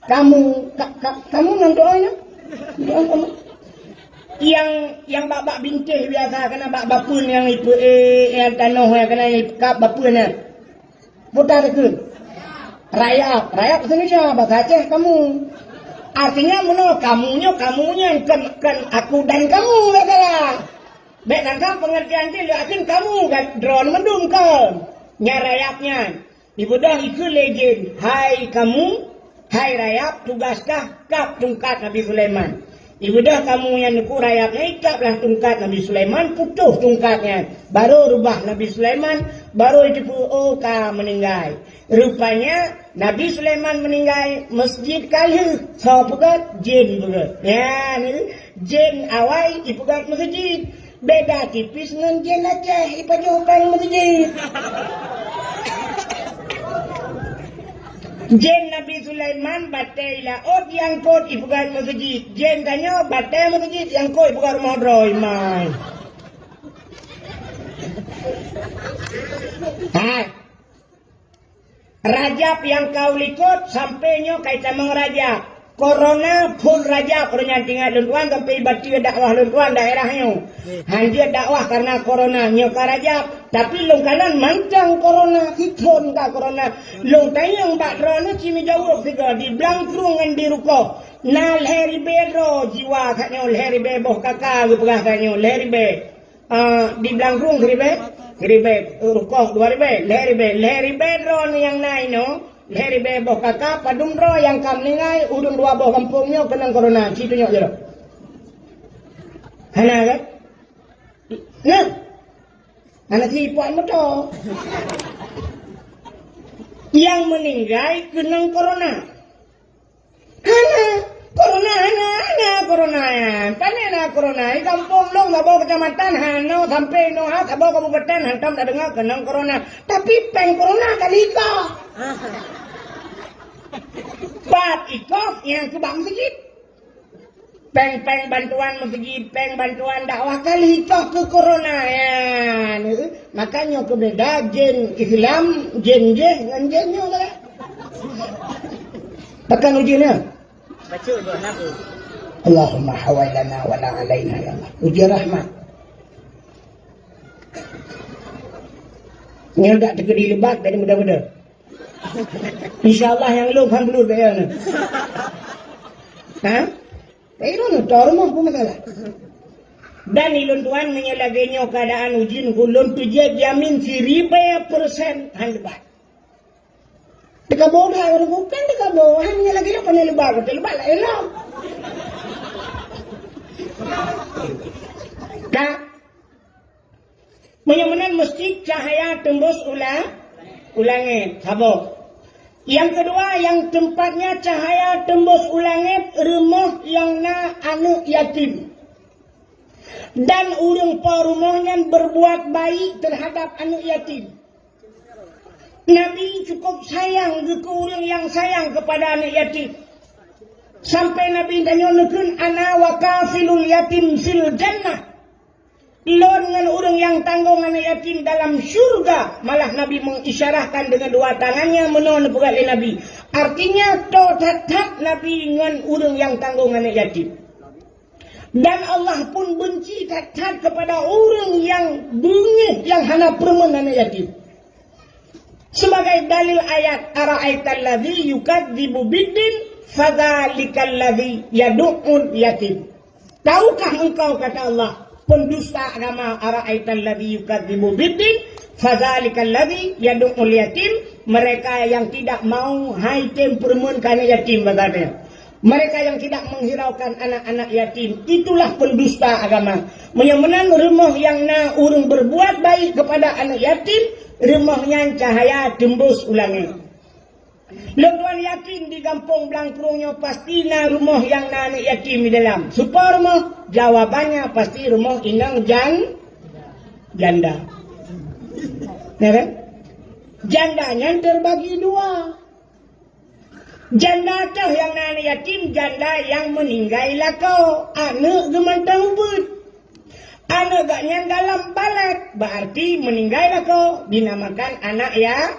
kamu, ka, ka, kamu nan doa nyan? Doa kamu. Nyang, nyang bak-bak bintéh biasa keunan bak bapeuen nyang ipeu-, eh, nyang tanoh nyang keunan ipekap bapeuen nyan. Peue takheun? Rayap. Rayap bahasa Indonesia, bahasa Aceh kamu. Artinya meunoe kamu nyoe, kamu nyan kon, kon aku dan kamu, kata lah. Bèk sangka pengertian jih lé asing kamu, kan? Droeneuh mandum kon. Nyan rayap nyan. Ibeudôh ikeue lé jén, "Hai kamu, hai rayap, tugaskah kap tungkat Nabi Sulaiman." Ibeudôh kamu nyan neukuk rayap nyan, ikaplah tungkat Nabi Sulaiman, putôh tungkat nyan. Barô rubah Nabi Sulaiman, barô jiteupeue, oh, ka meuninggai. Rupanya Nabi Sulaiman meuninggai, meuseujid ka lheueh, soe peugöt? Jén peugöt. Nyan, jén awai ipeugöt meuseujid. Beda tipis ngon jén Aceh ipajoh péng meuseujid. Jén Nabi Sulaiman batèe i laôt iangkot ipeugöt meuseujid. Jén tanyoe batèe meuseujid iangkot ipeugöt rumoh droe, mai. Hai. Rajab nyang ka u likot sampoe nyoe ka itamong Rajab. Corona phon Rajab, ureueng nyan teuingat lôn tuan sampoe ibateue dakwah lôn tuan daerah nyoe. Hanjeuet dakwah kareuna corona, nyoe ka Rajab. Tapi lôn kalon mantong corona, sithon ka corona. Lôn tanyong bak droeneuh ci meujaweueb sigoe di Blangkrueng ngon di Rukoh. Na lhèe ribèe droe jiwa that nyoe, lhèe ribèe boh kaka geupeugah that nyoe, lhèe ribèe. Ah, di Blangkrueng siribèe, siribèe, Rukoh dua ribèe, lhèe ribèe, lhèe ribèe droeneuh nyang na inoe, lhèe ribèe boh kaka, padum droe nyang ka meuninggai, ureueng dua boh gampông nyoe keunong corona, ci tunyok jaroe. Hana kan? Nah. Hana sipuak moto. Nyang meuninggai keunong corona. Hana, corona hana, hana corona nyan. Pane na corona? Di gampông lôn saboh keucamatan hana, sampoe inoe ha saboh kabupaten hantom tadeungoe keunong corona. Tapi péng corona ka lheueh ikoh. Pat ikoh nyang keu bak meuseujid. Péng-péng bantuan meuseujid, péng bantuan dakwah ka lheueh ikoh keu corona nyan. Makanya keu beda jén Islam, jén jéh ngon jén nyoe. Pakon ujeuen nyan? Baca doa Nabi. Allahumma hawailana wa la alaina ya Allah. Ujeuen rahmat. Nyoe dak teukeudi lebat dari muda-muda. Insya Allah nyang lôn han beuleueh gaya nyoe. Ha? Eh, ilôn atoe rumoh pun masalah. Dan ilôn tuan meunyoe lagèe nyoe keuadaan ujeuen, ulôn tujieb jamin siribèe persen han leubah. Teuka boh dah, ureueng bukan teuka boh. Hai, meunyoe lagèe nyoe, pane leubah, kata leubah lah elok. Ka. Meunyoe meunan meusti cahya teumbus u la-, u langèt. Saboh. Nyang keudua, nyang teumpatnya cahya teumbus u langèt, rumoh nyang na aneuk yatim. Dan ureueng po rumoh nyan berbuat baik terhadap aneuk yatim. Nabi cukup sayang geuh keu ureueng nyang sayang keupada aneuk yatim. Sampai Nabi tanyoe neukheun, "Ana wa kafilul yatim fil jannah." Lôn ngon ureueng nyang tanggong aneuk yatim dalam syurga. Malah Nabi mengisyarahkan dengan dua tangannya meunoe neupeugah lé Nabi. Artinya, toe that-that Nabi ngon ureueng nyang tanggong aneuk yatim. Dan Allah pun benci that-that kepada ureueng nyang beungéh, nyang hana peureumeun aneuk yatim. Sebagai dalil ayat, "Ara'aital ladzi yukadzibu biddin, fadzalikal ladzi yadu'ul yatim." Tahukah engkau, kata Allah, pendusta agama, "Ara'aital ladzi yukadzibu biddin, fadzalikal ladzi yadu'ul yatim," mereka yang tidak mau hai tem peureumeun keu aneuk yatim, bahasa dia. Mereka yang tidak menghiraukan anak-anak yatim, itulah pendusta agama. Meunyoe meunan rumoh nyang na ureueng berbuat baik kepada aneuk yatim, rumoh nyan cahaya teumbus u langèt. Lôn tuan yakin di gampông Blangkrueng nyoe pasti na rumoh nyang na aneuk yatim di dalam. Soe po rumoh? Jawabannya pasti rumoh inong jan-, janda. Ya kan? Janda nyan terbagi dua. Janda teuh nyang na aneuk yatim, janda nyang meuninggai lakoe, aneuk geuh mantong beuet. Aneuk gobnyan dalam balek, berarti meuninggai lakoe, dinamakan anak ya-,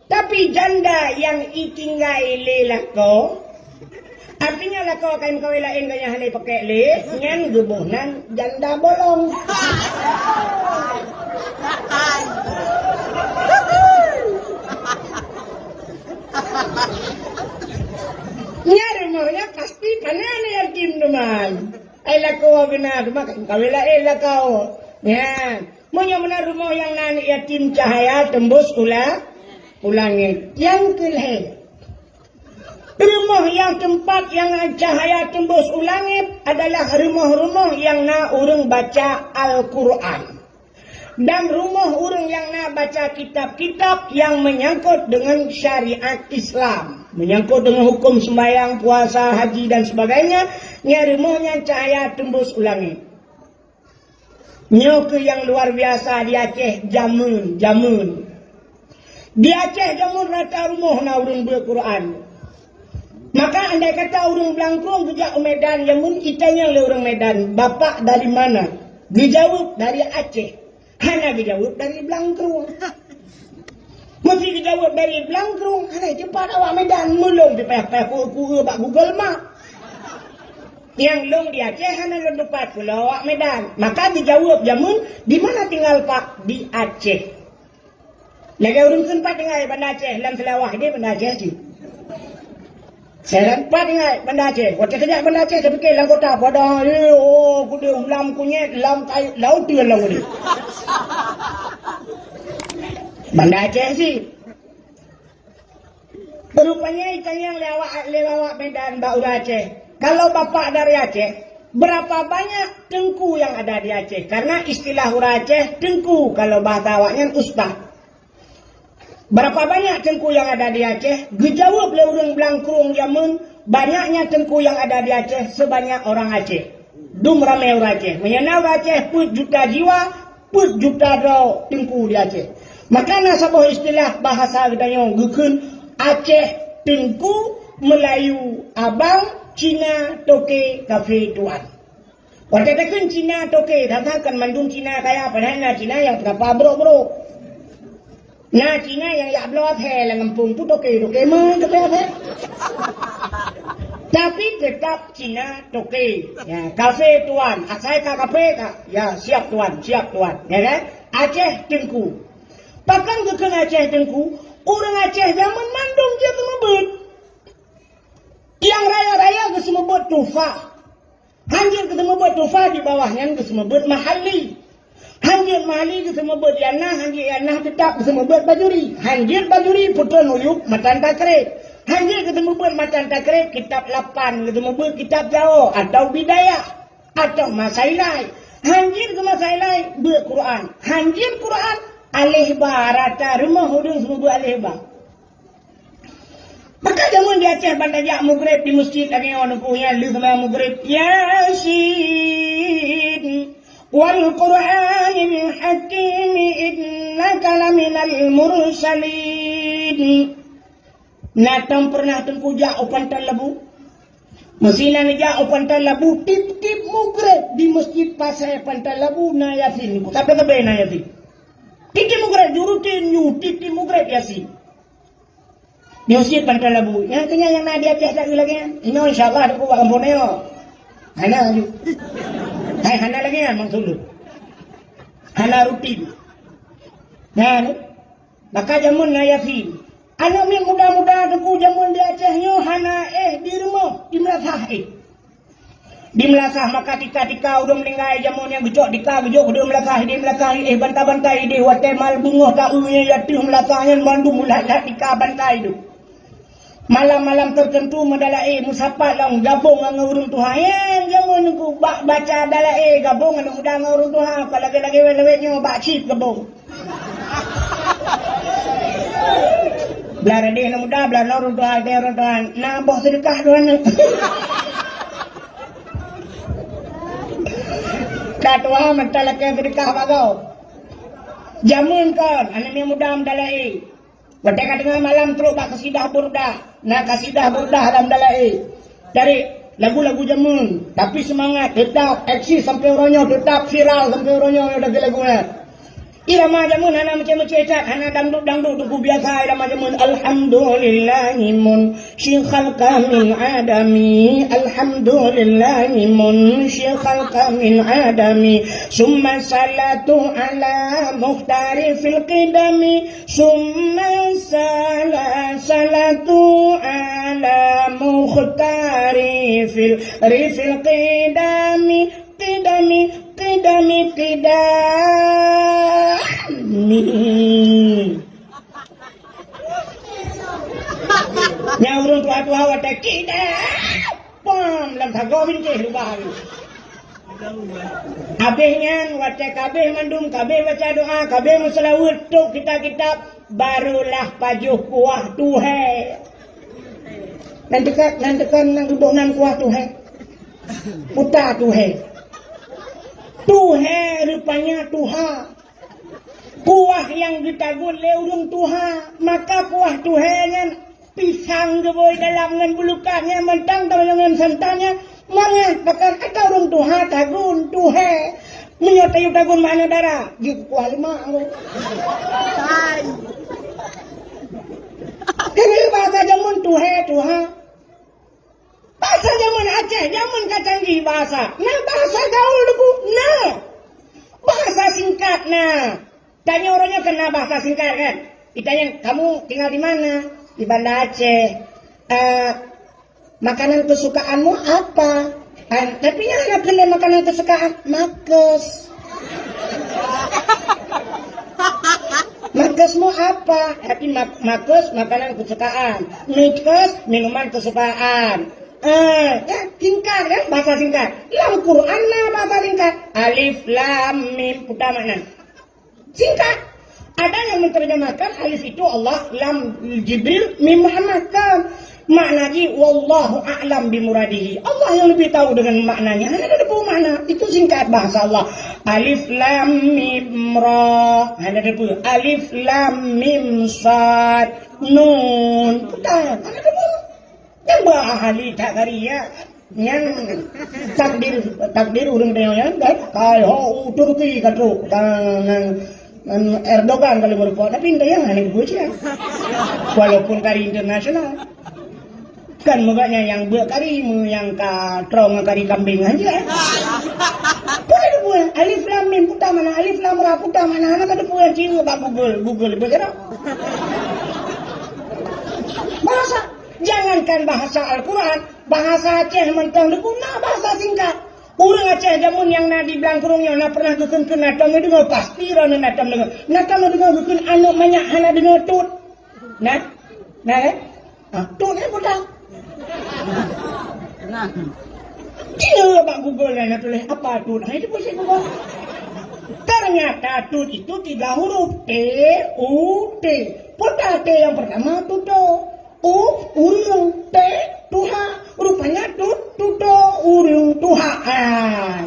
tapi janda nyang itinggai lé lakoe, artinya lakoe ka imeukawen laén gobnyan hana ipakék lé, nyan geuboh nan janda bolong. Nyan rumoh nyan pasti pane aneuk yatim teuma. Ai lakoe geuh na, teuma ka imeukawen laén lakoe. Nyan. Meunyoe meunan rumoh nyang na aneuk yatim cahaya teumbus u la-, u langèt. Nyang keulhèe, rumoh nyang teumpat nyang cahaya teumbus u langèt adalah rumoh-rumoh nyang na ureueng baca Al-Qur'an. Dan rumoh ureueng nyang na baca kitab-kitab nyang menyangkut dengan syariat Islam, menyangkut dengan hukum sembahyang, puasa, haji dan sebagainya, nyan rumoh nyan cahaya teumbus u langèt. Nyoe keuh nyang luar biasa di Aceh jameun, jameun. Di Aceh jameun rata rumoh na ureueng beuet Quran. Maka andai kata ureueng Blangkrueng geujak u Medan jameun, itanyong lé ureueng Medan, "Bapak dari mana?" Geujaweueb, "Dari Aceh." Hana geujaweueb dari Blangkrueng. Meusé geujaweueb dari Blangkrueng, hana teumpat awak Medan, meulong teupayah-payah ku-, ku-, bak Google Map. Nyang lôn di Aceh hana lôn teumpat, pulo awak Medan. Maka geujaweueb jameun, "Di mana tinggal, Pak?" "Di Aceh." Lagèe ureueng kheun pat tinggai Banda Aceh, lam Seulawah deh Banda Aceh cit. Sekarang pat tinggai Banda Aceh. Watèe ka jak Banda Aceh, tapike lam kota padang, eh, oh, keudeh lam kunyét, lam kayèe, lam uteuen lam keudeh. Banda Aceh cit. Rupanya itanyong lé awak, lé awak Medan bak ureueng Aceh, "Kalau Bapak dari Aceh, berapa banyak teungku yang ada di Aceh?" Karena istilah ureueng Aceh teungku, kalau bahasa awaknyan ustaz. Berapa banyak teungku yang ada di Aceh? Geujaweueb lé ureueng Blangkrueng jameun, "Banyaknya teungku yang ada di Aceh sebanyak orang Aceh." Dum ramé ureueng Aceh. Meunyoe na ureueng Aceh peuet juta jiwa, peuet juta droe teungku di Aceh. Maka na saboh istilah bahasa geutanyoe geukheun Aceh Teungku, Melayu Abang, Cina Toke, Kafé Tuan. Watèe takheun Cina Toke, that-that kon mandum Cina kaya, padahai na Cina nyang peurapa brok-brok. Na Cina nyang jak bloe asèe lam gampông tu toke, toke meutoke asèe. Tapi tetap Cina toke. Ya, kafé tuan, asai ka kafé ka. Ya, siap tuan, siap tuan. Ya kan? Aceh Teungku. Pakon geukheun Aceh Teungku? Ureueng Aceh jameun mandum jeuet seumeubeuet. Nyang raya-raya geuseumeubeuet tufah. Hanjeuet geuseumeubeuet Tuhfah, di bawah nyan geuseumeubeuet Mahalli. Hanjeuet Mahalli geuseumeubeuet Ianah, hanjeuet Ianah teutap geuseumeubeuet Bajuri. Hanjeuet Bajuri Putroul Uyuun Matan Takrib. Hanjeuet geuseumeubeuet Matan Takrib kitab lapan, geuseumeubeuet kitab Jawoe atau Bidayah atau Masailai. Hanjeuet keu Masailai beuet Quran. Hanjeuet Quran, aleh ba rata rumoh ureuëng seumeubeuet aleh ba. Maka jameun di Aceh ban tajak mugreb di meuseujid lagée nyoe, Teungku, nyang lheueh seumbahyang mugreb, "Yasin, wal Qur'anil hakim, innaka laminal mursalin." Na tom peureunah Teungku jak u Panton Labu? Meusinan jak u Panton Labu, tiep-tiep mugreb di meuseujid Pasai Panton Labu na Yasin, Teungku. Sabe-sabe na Yasin. Tiep-tiep mugreb, ju rutin ju, tiep-tiep mugreb Yasin. Di meuseujid Panton Labu. Nyang keunyan nyang na di Aceh lagée nyan. Inoe insya Allah deuh bak gampông nyoe. Hana laju. Hai, hana lagée nyan maksud lôn. Hana rutin. Nah, ni. Maka jameun na Yasin. Aneuk miet muda-muda Teungku jameun di Aceh nyoe hana éh di rumoh, di meulasah éh. Di meulasah maka tika-tika udeueng meuninggai jameun nyang geucok tika geujok udeueng meulasah, di meulasah éh bantai-bantai idéh watée mal beungoh taeu nyang ateueh meulasah nyan mandum meulat-lat tika bantai deuh. Malam-malam teuteuntu meudalaé meusapat lam gabong ngon ureuëng tuha. Nyang jameun Teungku bak baca dalaé gabong aneuk muda ngon ureuëng tuha, ka lagée-lagée wét-wét nyoe bak cit gabong. Blah reudeh aneuk muda, blah ureuëng tuha, ureuëng tuha. Na boh seudeukah dua aneuk. Ka tuha mantong lakée seudeukah bak gob. Jameun kon, aneuk miet muda meudalaé. Watée ka teungoh malam trok bak kasidah Burdah. Na kasidah Burdah lam dalaé. Dari lagu-lagu jameun, tapi seumangat, teutap eksis sampoe uroe nyoe, teutap viral sampoe uroe nyoe lagu-lagu nyan. Irama jameun hana meucé-meucé that, hana dangdut-dangdut, Teungku, biasa irama jameun. Alhamdulillahi munsyi khalqa min adami. Alhamdulillahi munsyi khalqa min adami. Summa salatu ala mukhtari fil qidami. Summa sala-, salatu ala mukhtari fil, rifil qidami, qidami, qidami, qidami. Nyang ureuëng tuha-tuha watée qidam, pam, lam sagoe bintéh rubah. Abéh nyan, watée ka abéh mandum, ka abéh baca doa, ka abéh meuseulaweuet, trok kitab-kitab, barulah pajoh kuah tuhée. Nan teuka, nan teuka, nan geuboh nan kuah tuhée. Puta tuhée. Tuhée rupanya tuha. Kuah nyang geutagun lé ureuëng tuha, maka kuah tuhée nyan pisang geubôi dalam ngon bulukat nyan mantong, teuma ngon santan nyan mangat, pakon ata ureuëng tuha tagun, tuhée. Meunyoe tayue tagun makna dara, jeuet kuah leumah. Hai. Ini bahasa jameun tuhée, tuha. Bahasa jameun Aceh, jameun ka canggih bahasa. Na bahasa gaul Teungku? Na. Bahasa singkat na. Tanyoe uroe nyoe kan na bahasa singkat kan? Itanyong, "Kamu tinggal di mana?" "Di Banda Aceh." "Eh, makanan kesukaanmu apa?" "Eh, tapi nyan hana keuneuk makanan kesukaan." "Makes." "Makesmu apa?" Tapi mak-, makes makanan kesukaan. Mitkes minuman kesukaan. Eh, ya, singkat kan? Bahasa singkat. Lam Quran na bahasa singkat. Alif, lam, mim, puta makna. Singkat. Ada yang menerjemahkan alif itu Allah, lam Jibril, mim Muhammad. Kan? Makna jih, wallahu a'lam bimuradihi. Allah yang lebih tahu dengan maknanya. Hana ada makna. Itu singkat bahasa Allah. Alif lam mim ra. Hana ada. Alif lam mim sad nun. Puta. Hana ada. Nyang ba ahli that kari, ya. Nyang takdir, takdir ureuëng tanyoe nyan, kan? Kai ho u Turki ka trok, ka nang, nang Erdogan ka lheueh meurumpok, tapi entah nyang hana geupeue cit. Walaupun kari internasional. Kan meuga nyan nyang beuet kari, meu nyang ka trong ngon kari kambing han jih, eh. Peue teupeue, alif lam mim puta makna, alif lam ra puta makna, hana teupeue, ci bak Google, Google beuet keudroe. Bahasa Jangankan bahasa Al-Quran, bahasa Aceh mantong diguna bahasa singkat. Ureuëng Aceh jameun nyang na di Blangkrueng nyoe na pernah geukheun-kheun, na tom neudeungoe, pasti droeneuh na tom neudeungoe. Na tom neudeungoe geukheun aneuëk manyak hana deungoe tut. Na? Na, eh? Ah, tut, eh, buta. Tengok bak Google na tuléh apa tut. Hai, itu pun saya Google. Ternyata tut itu tiga huruf. T, U, T. Buta T yang pertama, tuto. U, ureuëng. T, tuha. Rupanya tut, tuto, ureuëng tuha. Ah.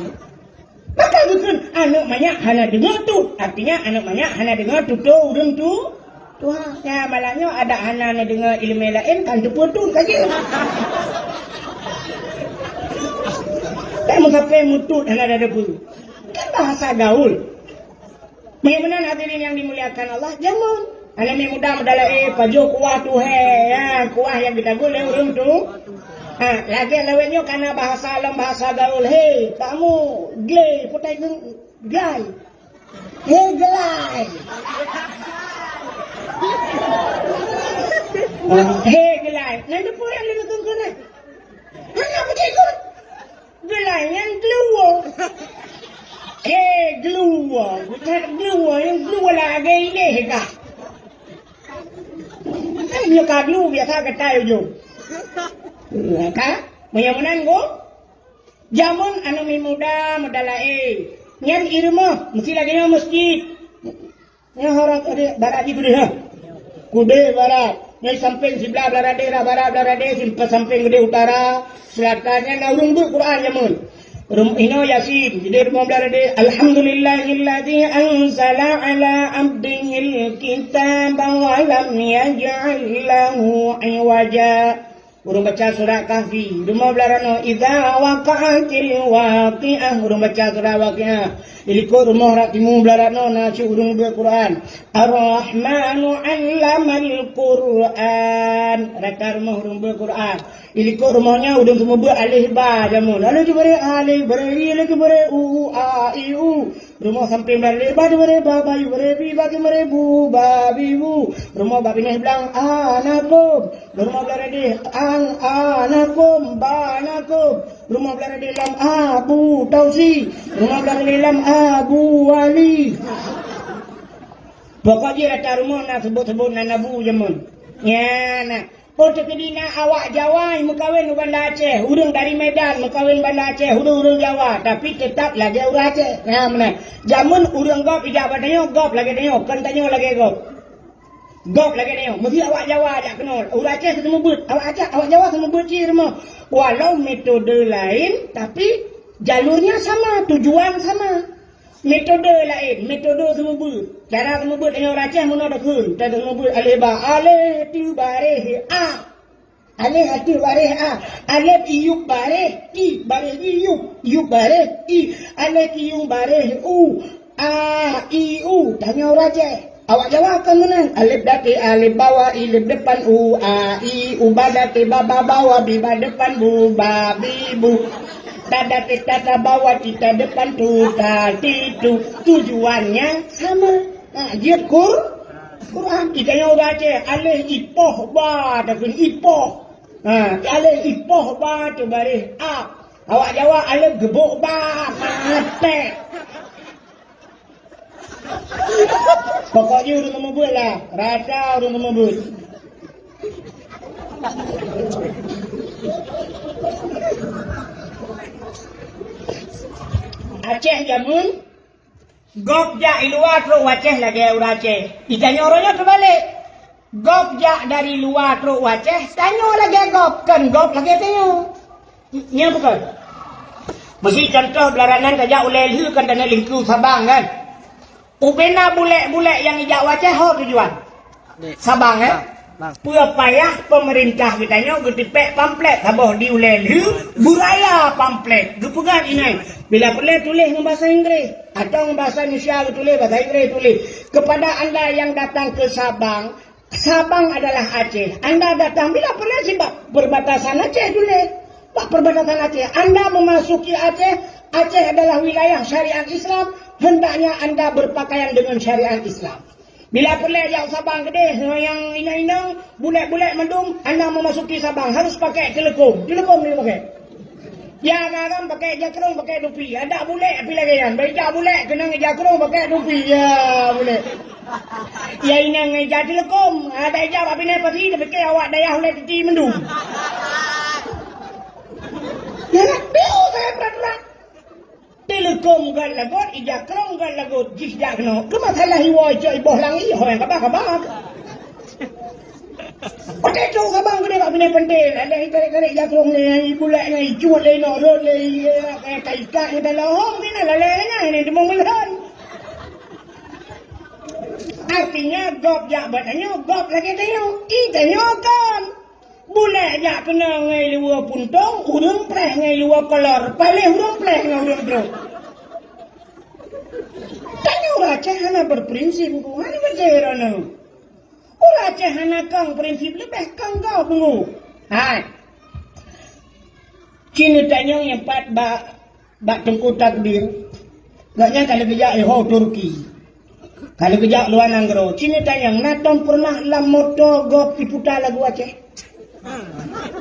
Maka geukheun, aneuëk manyak hana deungoe tut. Artinya, aneuëk manyak hana deungoe tuto ureuëng tu, tuha. Nyan, malah nyoe adak hana neudeungoe iéleumé laén, kan teupeue tut ka jeuet. Kan meusape meutut hana ada peue. Kan bahasa gaul. Meunyoe meunan hadirin yang dimuliakan Allah, jameun. Aneuk miet muda meudalai, eh, pajoh kuah tu, he, ya, kuah nyang geutagun lé ureuëng tu. Ha, lagée lawét nyoe kana bahasa lom bahasa gaul, he, kamu, glé, putai geng-, glai. He, glai. Ha, he, glai. Nan depan yang lima kengkeng, eh. Hana begitu. Geulai nyan gluwo. He, gluwo. Bukan gluwo, nyan gluwo lagée idéh ka. Kan nyoe ka glu, biasa geutai ujong. Ka? Meunyoe meunan, go? Jameun aneuk miet muda meudalai. Nyan i rumoh, meusti lagée nyoe meuseujid. Nyoe hara kudeh barat jih kudeh, ha. Kudeh barat. Nyoe sampéng siblah Blaradé, rah barat Blaradé, simpa-, sampéng kudeh utara, seulatan. Nyan na ureuëng beuet Quran jameun. Rum-, inoe Yasin, jadi rumoh Blaradé, "Alhamdulillahilladzi anzala ala abdihil kitaba wa lam yaj'al lahu iwaja." Ureuëng baca surat Kahfi, rumoh Blaradé, "Idza waqa'atil waqi'ah." Ureuëng baca surat Waqiah. Di likot rumoh rot timu Blaradé na cit ureuëng beuet Quran. "Ar-Rahmanu 'allamal Quran." Rata rumoh ureuëng beuet Quran. Di likot rumoh nyan ureuëng seumeubeuet alif ba jameun. Lalu diberi alif, beri i, lagi beri u, a, i, u. Rumoh sampéng Blaradé, ba diberi ba, ba diberi bi, ba diberi bu, ba, bi, bu. Rumoh bak binéh blang, anakum. Rumoh Blaradé, an, anakum, banakum. Rumoh Blaradé lam, Abu Tausi. Rumoh Blaradé lam, Abu Wali. Pokok jih rata rumoh na seubut-seubut nan Abu jameun. Nyan na. Oh, teukeudi na awak Jawa meukawen u Banda Aceh, ureuëng dari Medan meukawen Banda Aceh, ureuëng-ureuëng Jawa, tapi teutap lagée ureuëng Aceh. Nah, meunan. Jameun ureuëng gob ijak bak tanyoe, gob lagée tanyoe, kon tanyoe lagée gob. Gob lagée tanyoe, meusti awak Jawa jak keunoe. Ureuëng Aceh seumeubeuet, awak Aceh, awak Jawa seumeubeuet cit rumoh. Walau metode laén, tapi jalurnya sama, tujuan sama. Metode laén, metode seumeubeuet. Cara seumeubeuet tanyoe ureuëng Aceh meunoe takheun, cara seumeubeuet alif ba, alif teubaréh a. Alif ateueh baréh a. Alif iyup baréh i, baréh i yup, yup baréh i. Alif iyup baréh u, a, i, u. Tanyoe ureuëng Aceh. Awak Jawa kan meunan. Alif dati alif bawa, i lép depan u, a, i, u ba dati ba, ba bawa, bi ba depan bu, ba, bi, bu. Ta dati ta, ta bawa, ti ta depan tu, ta, ti, tu. Tujuannya sama. Ha, jeuet Qur-, Quran. Di tanyoe ureuëng Aceh, alif ipoh ba, takheun ipoh. Ha, alif ipoh ba teubaréh a. Awak Jawa alif geubok ba, maté. Pokok jih ureuëng meubeuet lah, rata ureuëng meubeuet. Aceh jameun, gob jak i luwa trok u Aceh lagée ureuëng Aceh. Di tanyoe uroe nyoe teubalek. Gob jak dari luwa trok u Aceh, tanyoe lagée gob, kon gob lagée tanyoe. Nyan beutôi. Meusi contoh beularanan tajak ulée lheueh kan tanyoe lingku Sabang kan. Ubena bulek-bulek nyang ijak u Aceh ho tujuan. Sabang, eh? Bang, bang. Peue payah peumeurintah geutanyoe geutipék pamflet saboh di ulée lheueh, beuraya pamflet. Geupeugah inai, bila peureulée tuléh ngon bahasa Inggréh, atawa ngon bahasa Indonesia geutuléh, bahasa Inggréh tuléh. Kepada anda yang datang ke Sabang, Sabang adalah Aceh. Anda datang bila peureulée sibak perbatasan Aceh tuléh. Bak perbatasan Aceh. Anda memasuki Aceh, Aceh adalah wilayah syariat Islam, hendaknya anda berpakaian dengan syariat Islam. Bila peureulée jak Sabang keudeh, nyang inong-inong, bulek-bulek mandum, anda memasuki Sabang, harus pakai teuleukom. Teuleukom dia pakai. Ya, garam pakai ija krong, pakai dupi. Adak bulek pih lagèe nyan. Bak ija bulek keunong ija krong pakai dupi. Ya, bulek. Ya, inong ija teuleukom. Adak ija bak binéh pasi, tapike awak dayah ulèe titi mandum. Ya, biu saya berat-berat. Teuleukom gèt lagot, ija krong gèt lagot, jih jak keunoe. Keu masalah iwoe cok iboh langit, ho nyang kaba-kaba. Watèe trok sabang keudéh bak binéh peuntéh, ada itarek-tarek ija krong lé, ibulek nyan, icut lé, inok rot lé, i-, eh, ka ikat ngon taloe, ho mungken lalè nyan, ini teumong meulhon. Artinya, gob jak bak tanyoe, gob lagèe tanyoe. I tanyoe kon. Bulek jak keunoe ngon luweue puntông, ureueng preh ngon luweue kolor, paléh ureueng preh ngon ureueng brôk. Tanyoe ureueng Aceh hana berprinsip, hana berjaya. Ureueng Aceh hana kong prinsip leubeh kong gob. Hai. Cina tanyong nyang pat bak Bak Teungku Takbir, gobnyan ka lheueh geujak iho Turki. Ka lheueh geujak luwa nanggroe. Cina tanyong, na tom peureunah lam moto gob iputa lagu Aceh?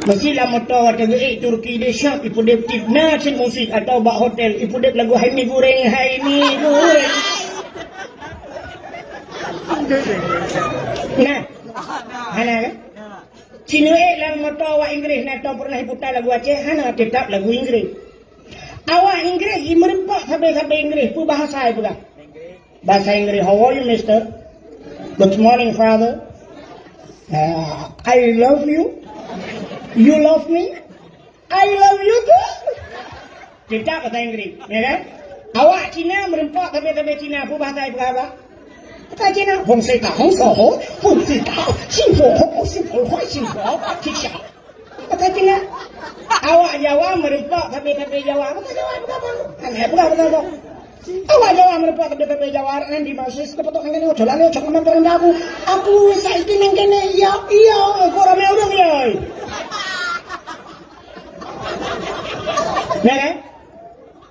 Meusi lam moto watèe geuék Turki, di shop ipeudeb tip na cit musik, atawa bak hotel ipeudeb lagu hai mi goreng, hai mi goreng. Nah, hana kan? Cina ék lam moto awak Inggris, na tom peureunah iputa lagu Aceh? Hana, teutap lagu Inggris. Awak Inggris, i meureumpok sabe-sabe Inggris, peue bahasa ipeugah? Bahasa Inggris, "How are you, mister?" "Good morning, father." Ah, "I love you." "You love me?" "I love you too." Teutap bahasa Inggris, ya kan? Awak Cina meureumpok sabe-sabe Cina, peue bahasa ipeugah? Bahasa Cina, "Hong se ka, hong so ho, hong se ka, sing ho ho, sing ho ho, sing ho ho, sing ho." Bahasa Cina. Awak Jawa meureumpok sabe-sabe Jawa, bahasa Jawa ipeugah apa? Kan ipeugah bahasa Jawa. Awak Jawa meureumpok sabe-sabe Jawa, nan di Malaysia, keupeutôk nanggroe, "Coba lé, cok nama peureudah aku." "Aku saiki nanggroe, iya, iya, kok ramé ureueng, iya." Ya kan?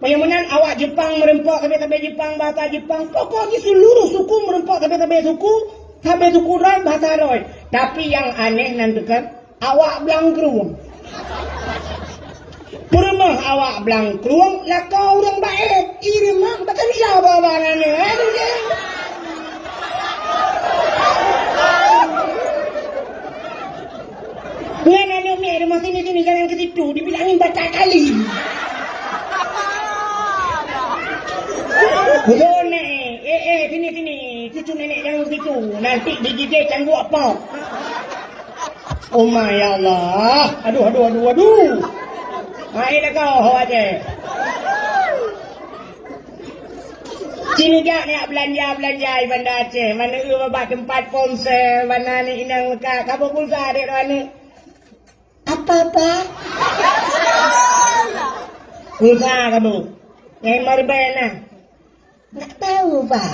Peue meunan awak Jepang meureumpok sabe-sabe Jepang, bahasa Jepang. Pokok jih seluruh suku meureumpok sabe-sabe suku, sabe suku droe bahasa droe. Tapi nyang aneh nan teuka, awak blang krueng. Peurumoh awak blang krueng lakoe ureueng baét. I rumoh bak keureja bak-bak nyan. Aduh, jeh. Nyan aneuk miet rumoh sini-sini, jangan ke situ, dibilangin batak kali. Betul, Nek. Eh, eh, sini, sini. Cucu nenek jangan ke situ. Nanti digigit cangguek apa? Oh my, ya Allah. Aduh, aduh, aduh, aduh. Hai dah kau, awak je. Cina jak nak belanja-belanja di Banda Aceh. Mana eu bak tempat ponsel, mana ni inang meukat. Kamu pulsa dek tu aneuk. Apa, Pak? Pulsa kamu. Yang lima ribu nah. Nggak tahu, Pak.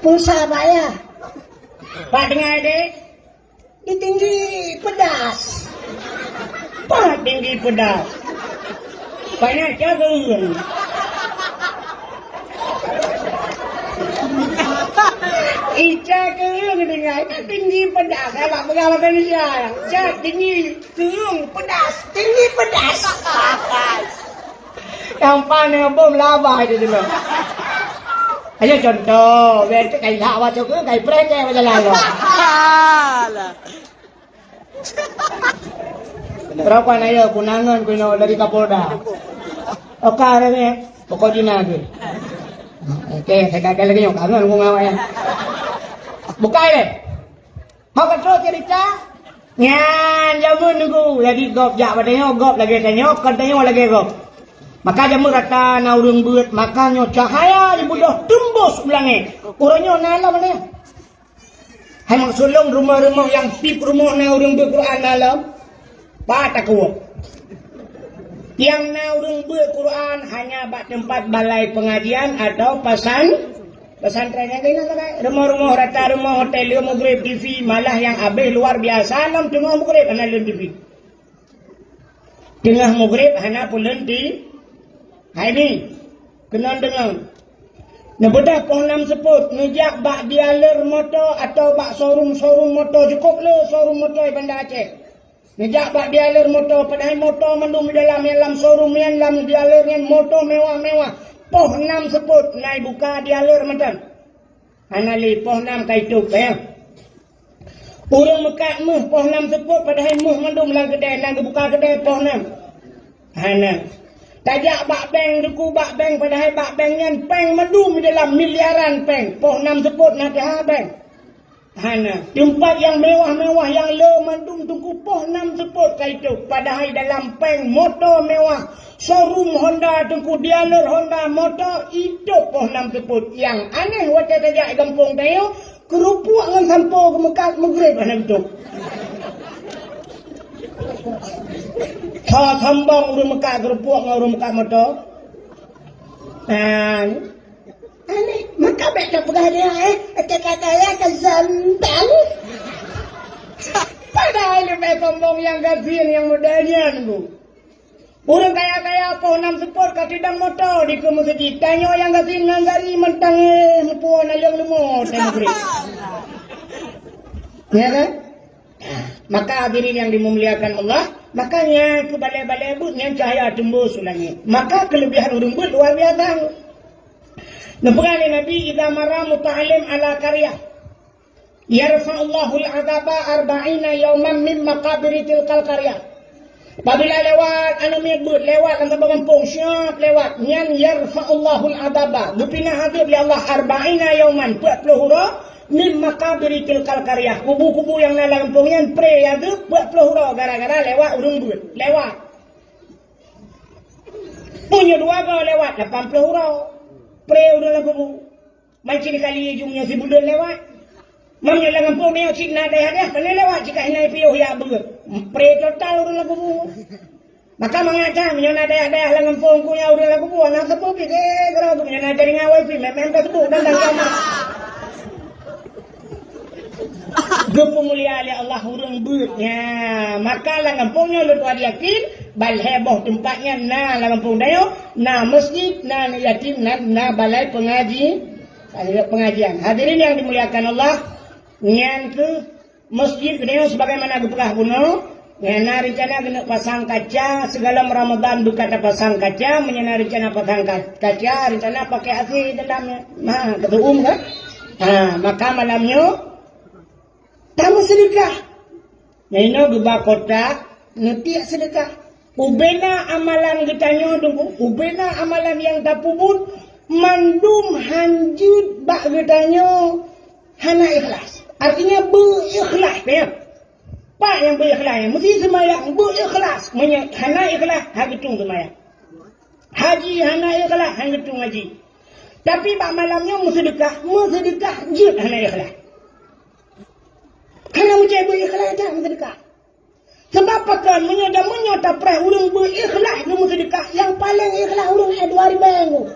Pulsa apa ya? Pak dengar dek. Di tinggi pedas. Pat tinggi pedas. Panas jagung. Ica keureung deungon tinggi pedas. Salah peugah bahasa Indonesia. Ica tinggi keureung pedas. Tinggi pedas. Gampang deungon bom labah itu dulu. Ayo contoh, biar cek kai lak baca ke, kai prek ke baca lalu. Alah. Rakan ayo kunangan kuno dari Kapolda. Oka ni, pokok Cina tu. Oke, saya kata lagi nyok kangen aku ngawak ya. Bukai deh. Maka terus cerita, nyan jameun nunggu. Jadi gob jak bak tanyoe, gob lagèe tanyoe, kon tanyoe lagèe gob. Maka jameun rata na ureueng beuet, maka nyoe cahaya jibeudôh teumbus u langèt. Uroe nyoe na lom nyoe. Hai maksud lôn rumoh-rumoh nyang pih rumoh na ureueng beuet Quran na lom? Pat takue. Nyang na ureueng beuet Quran hanya bak teumpat balai pengajian atau pasan Pesantren nyang keunan sagai. Rumoh-rumoh rata rumoh hotel le Maghrib T V, malah nyang abéh luar biasa lom teungoh Maghrib hana lôn T V. Teungoh Maghrib hana peuleun T V. Hai ni, keunan deungoe. Neubeudah poh nam seupôt, neujak bak dealer moto atau bak showroom-showroom moto, cukup le showroom moto di Banda Aceh. Neujak bak dealer moto, padahai moto mandum di dalam, nyang lam showroom, nyang lam dealer nyan moto mewah-mewah. Poh nam seupôt na ibuka dealer mantong. Hana lé, poh nam ka itôp, ya. Ureuëng meukat méuh poh nam seupôt, padahai méuh mandum lam keudè, na geubuka keudè poh nam. Hana. Tajak bak bank, deuku bak bank, padahai bak bank nyan péng mandum di dalam, miliaran péng. Poh nam seupôt na teuha bank. Hana. Teumpat nyang mewah-mewah nyang le mandum teungku poh nam seupôt ka itôp. Padahai dalam péng moto mewah, showroom Honda teungku, dealer Honda moto itôp poh nam seupôt. Nyang aneh watée tajak i gampông tanyoe, keurupuk ngon sampo geumeukat, meugreb hana geutôp. Tho sombong ureuëng meukat keurupuk ngon ureuëng meukat moto. Nah, aneh, maka bék tapeugah dia, eh, kata-kata ya kesombong. Padahai leubeh sombong nyang gasien nyang model nyan, Bu. Ureuëng kaya-kaya poh nam seupôt ka teudong moto dikeue meuseujid. Tanyoe nyang gasien ngon gari mantong, eh, meupuwoe naleueng leumo teuh meugreb. Ya kan? Maka hadirin yang dimuliakan Allah, makanya keu balée-balée buet nyan cahya teumbus u langét. Maka keulebihan ureuëng buet luar biasa. Neupeugah lé Nabi, "Idza marra muta'allim ala qaryah, yarfa'ullahul adzaba arba'ina yauman min maqabiri tilkal qaryah." Apabila lewat aneuk miet buet, lewat lam saboh gampông, siap lewat, nyan yarfa'ullahul adzaba, geupinah azab lé Allah arba'ina yauman, peuet ploh uroe, min maqabiri tilkal qaryah, kubu-kubu nyang na lam gampông nyan pre azab peuet ploh uroe gara-gara lewat ureuëng buet, lewat. Meunyoe dua goe lewat, lapan ploh uroe, pre ureuëng lam kubu. Man cit kali jumnya si buleuen lewat. Meunyoe lam gampông nyoe cit na dayah-dayah, pane lewat cit ka hina piôh ya beuet. Pre total ureuëng lam kubu. Maka mangat that, meunyoe na dayah-dayah lam gampông ku nyang ureuëng lam kubu, na sapeue pih, eh, geura meunyoe na jaringan wifi, mem-mem ka seubuet dan, dan sama. Geupeumulia lé Allah ureuëng beuet. Nya, maka lam gampông nyoe lôn tuan yakin, ban lhée boh teumpat nyan na lam gampông tanyoe, na masjid, na aneuk yatim, na, na balai pengaji, pengajian. Hadirin yang dimuliakan Allah, nyan keuh masjid geutanyoe sebagaimana geupeugah bunoe, nyang na rencana keuneuk pasang kaca, sigohlom Ramadan buka tapasang kaca, meunyoe na rencana pasang ka-, kaca, rencana pakai A C dalam, ha, keu tuum kan? Ha, maka malam nyoe, tameuseudeukah. Nyoe geuba kotak, neutiek seudeukah. Ubena amalan geutanyoe, Teungku, ubena amalan nyang tapeubuet, mandum hanjeuet bak geutanyoe hana ikhlas. Artinya, beu-ikhlas, ya. Pat nyang beu-ikhlas nyan? Meusti seumayang beu-ikhlas. Meunyoe hana ikhlas, hana geutueng seumayang. Haji hana ikhlas, hana geutueng haji. Tapi bak malam nyoe meuseudeukah, meuseudeukah jeuet hana ikhlas. Hana meucai beu-ikhlas that meuseudeukah. Sabab pakon, meunyoe jameun nyoe tapreh ureuëng beu-ikhlas geumeuseudeukah, nyang paleng ikhlas ureuëng, eh, dua ribèe nyoe.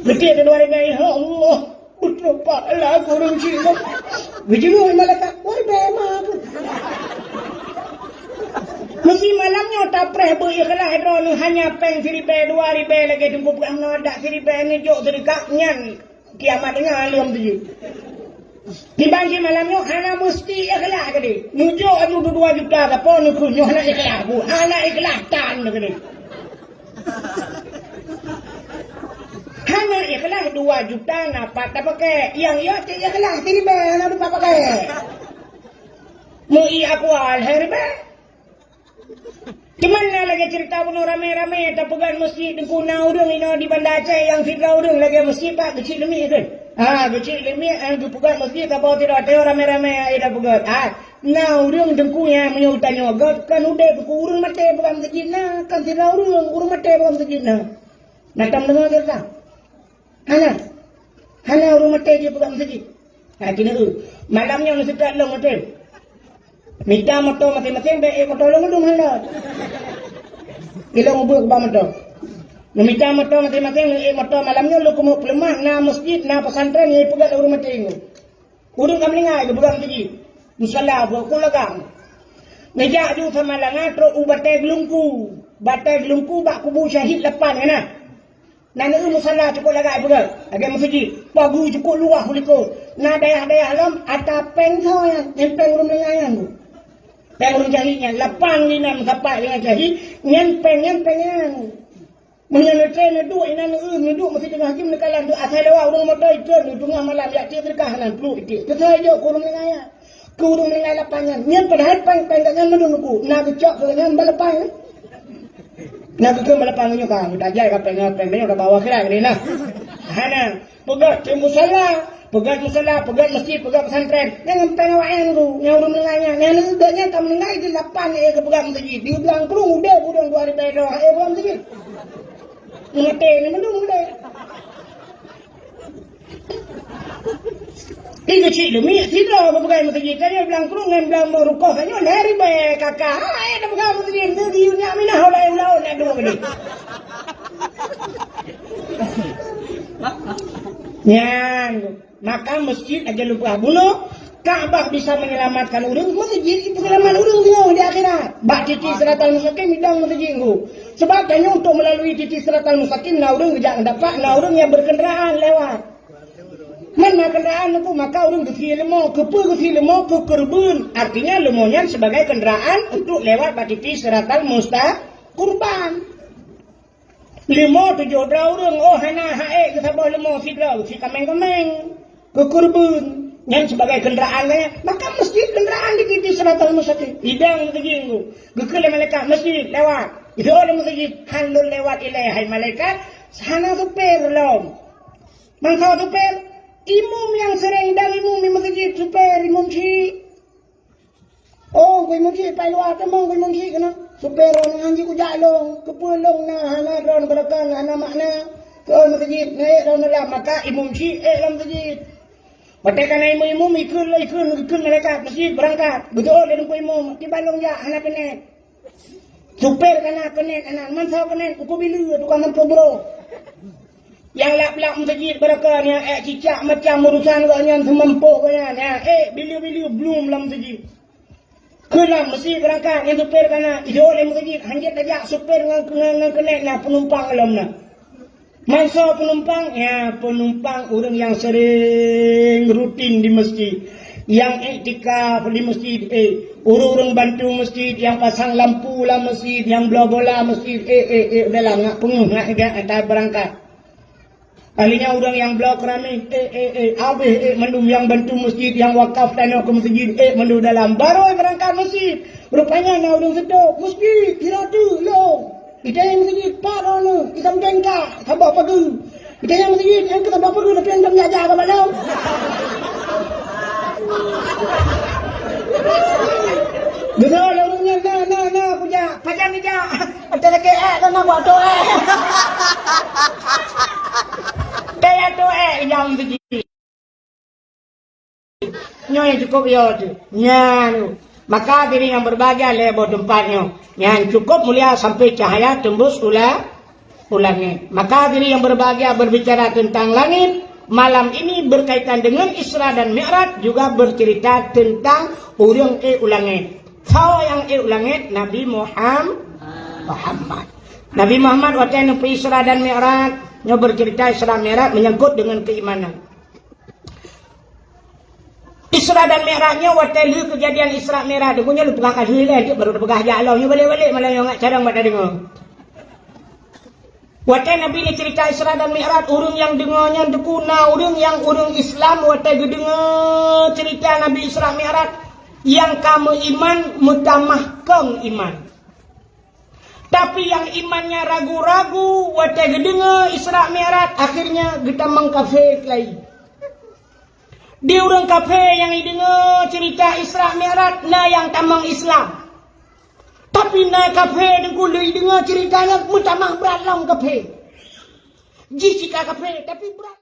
Geutik keu dua ribèe, "Ya Allah, beutôi pahala ureuëng cit nyoe." Geujeuet malaikat, "Dua ribèe ma tu." Meusé malam nyoe tapreh beu-ikhlas droeneuh hanya péng siribèe, dua ribèe lagèe Teungku peugah ngon adak siribèe neujok seudeukah nyan. Kiamat nyan lom teujeuet. Kiban jih malam nyoe hana meusti ikhlas keudeh. Neujok aju dua juta, sapo neukheun nyoe hana ikhlas, bu. Hana ikhlas tan keudeh. Hana ikhlas dua juta na pat tapakai. Nyang yo cit ikhlas siribèe hana pat pakai. Meu-i aku alhèe ribèe. Cuman na lagèe ceurita bunoe ramé-ramé tapeugöt meuseujid Teungku, na ureueng inoe di Banda Aceh nyang sidroe ureueng lagèe meuseujid pat geucit leumiek kan? Ha, geucit leumiek, ha, geupeugöt meuseujid saboh sidroe, teuh ramé-ramé, ha, tapeugöt. Ha, na ureueng Teungku nyang meunyoe tanyoe göt kan udép Teungku, ureueng maté peugöt meuseujid na, kan sidroe ureueng, ureueng maté peugöt meuseujid na. Na tam deungoe ceurita? Hana. Hana ureueng maté jipeugöt meuseujid. Ha, keuneuk. Malam nyoe neuseutôt lôn maté. Mita moto maséng-maséng, bèk ék moto lôn dum hana. Ilôn ubeuek bak moto. Neumita moto maséng-maséng, neuék moto malam nyoe lôn keumeuk peuleumah, na meuseujid, na pesantren, nyang jipeugöt lé ureueng maté nyoe. Ureueng ka meuninggai geupeugöt meuseujid. Musala buet ku lagang. Neujak ju Samalanga trok u Batèe Geulungku. Batèe Geulungku bak kubu syahid lapan ka na. Na neueu musala cukôp lagak peugöt, lagèe meuseujid. Pagu cukôp luwah u likôt. Na dayah-dayah lom ata péng soe nyan, nyan péng ureueng meuninggai nyan. Péng ureuëng syahid nyan, lapan inan meusapat deungon syahid, nyan péng nyan, péng nyan. Meunyoe neutré neuduek inan, neueu neuduek meusidang hakim neukalon tu, asai lewat ureuëng moto itrön, teungoh malam jak tiek seudeukah nan pluek itik. Teusai jok keu ureuëng meuninggai nyan. Keu ureuëng meuninggai lapan nyan. Nyan padahai péng-péng gobnyan mandum nuku. Na geucok keu gobnyan bak lapan nyan. Na geukheun bak lapan nyoe ka, tajak ka péng, péng nyoe ka bawa akhirat kali nah. Hana. Peugöt musala, peugöt musala, peugöt masjid, peugöt pesantren. Nyan péng awak nyan tu, nyang ureuëng meuninggai nyan. Nyang gobnyan ka meuninggai di lapan, eh, geupeugöt masjid. Di Blang Krueng udeb ureuëng dua ribèe droe, eh, peugöt masjid. Maté ni mandum udeb. Di keuchik leumiek sidroe geupeugöt masjid. Tanyoe Blang Krueng ngon Blang Rukoh, tanyoe lhèe ribèe K K. Hai, na peugöt masjid, di Yunyak Minah ulai ulaon na dua kali. Nyan, maka masjid aja lupa bunoe, Ka'bah bisa menyelamatkan ureuëng, masjid itu selamat ureuëng nyoe di akhirat. Bak titik siratal mustaqim idong masjid ngku. Sebab tanyoe untuk melalui titik siratal mustaqim na ureuëng geujak dapat, na ureuëng nyang berkendaraan lewat. Mana kendaraan ngku, maka ureuëng geusie leumo, keupeue geusie leumo, keu kurban. Artinya leumo nyan sebagai kendaraan untuk lewat bak titik siratal musta-, kurban. Leumo tujoh droe ureuëng, oh, hana, han ék geusaboh leumo sidroe, si kaméng-kaméng, keu kurban. Nyan sebagai kendaraan gaya, maka masjid kendaraan di titik siratal mustaqim. Idong masjid ngku. Geukheun lé malaikat, "Masjid, lewat." Itu lé masjid, "Han lôn lewat ilée, hai malaikat, hana supir lom." Mangsa supir, imum nyang sering idong imum di masjid, supir, imum chik. Oh, kui meuji, pai luwa teumong kui meuji keunoe. Supir nyan jikujak lôn, keupeue lôn na hana droe beureukan, hana makna. Keu meuseujid, na ék droe lam, maka imum chik ék lam meuseujid. Watée ka na imum-imum, ikheun lé, ikheun, ikheun malaikat meuseujid beurangkat. Beutôi lé teungku imum, tiba lôn jak hana keuneuk. Supir ka na keuneuk, aneuk man soe keuneuk, teungku bileue tukang sampôh broh. Nyang lap-lap meuseujid beureukan, nyang ék cicak macam urusan gobnyan seumampôh gobnyan, nyang ék bileue-bileue blum lam meuseujid. Keu lam meuseujid beurangkat ngon supir ka na, ijok lé meuseujid, hanjeuet tajak supir ngon, ngon, ngon keuneuk na peunumpang lom na. Mansoe peunumpang, ya, peunumpang ureuëng nyang sering rutin di meuseujid, nyang iktikaf di meuseujid, eh, ureuëng-ureuëng bantu meuseujid, nyang pasang lampu lam meuseujid, nyang bloe bola meuseujid, eh, eh, eh, udahlah, ngak peungeuh, ngak igat, ata beurangkat. Ahlinya ureuëng nyang bloe keramik, eh, eh, eh, abéh, eh, mandum nyang bantu meuseujid, nyang wakaf tanoh keu meuseujid, eh, mandum dalam. Barô beurangkat meuseujid. Rupanya na ureuëng seutôt, meuseujid, kira tu, lôn. Itanyong meuseujid, pat droeneuh, itam tengka, saboh pageue. Itanyong meuseujid, nyang keu saboh pageue, tapi nyang jak-jak ka balong. Beutôi lé ureuëng nyan, na, na, na, kujak, pajan ijak. Ata lagée ék keunoe buat tu ék. Kaya tu ék nyang siji. Nyoe nyang cukup yo tu. Nyan. Maka hadirin yang berbahagia lé boh teumpat nyoe. Nyan cukup mulia sampai cahaya tembus ula-, u langét. Maka hadirin yang berbahagia berbicara tentang langit, malam ini berkaitan dengan Isra dan Mi'raj juga bercerita tentang ureuëng ék u langét. Soe nyang ék u langét? Nabi Muham-, Muhammad. Nabi Muhammad watée neupeu Isra dan Mi'raj, nyoe bercerita Isra Mi'raj menyangkut dengan keimanan. Isra dan Mi'raj nyoe watée lheueh keujadian Isra Mi'raj, deungoe nyoe lôn peugah ka lheueh lé, baru peugah jak lom, nyoe balek-balek malam nyoe ngat carông bak tadeungoe. Watée Nabi neucerita Isra dan Mi'raj, ureuëng nyang deungoe nyan teungku na ureuëng nyang ureuëng Islam watée geudeungoe cerita Nabi Isra Mi'raj, nyang ka meuiman meutamah kong iman. Tapi nyang imannya ragu-ragu watée geudeungoe Isra Mi'raj, akhirnya geutamong kafé keulayi. Di ureuëng kafé nyang ideungoe cerita Isra Mi'raj na nyang tamong Islam. Tapi na kafé teungku lheueh ideungoe cerita nyan meutamah brat lom kafé. Jih cit ka kafé, tapi brat.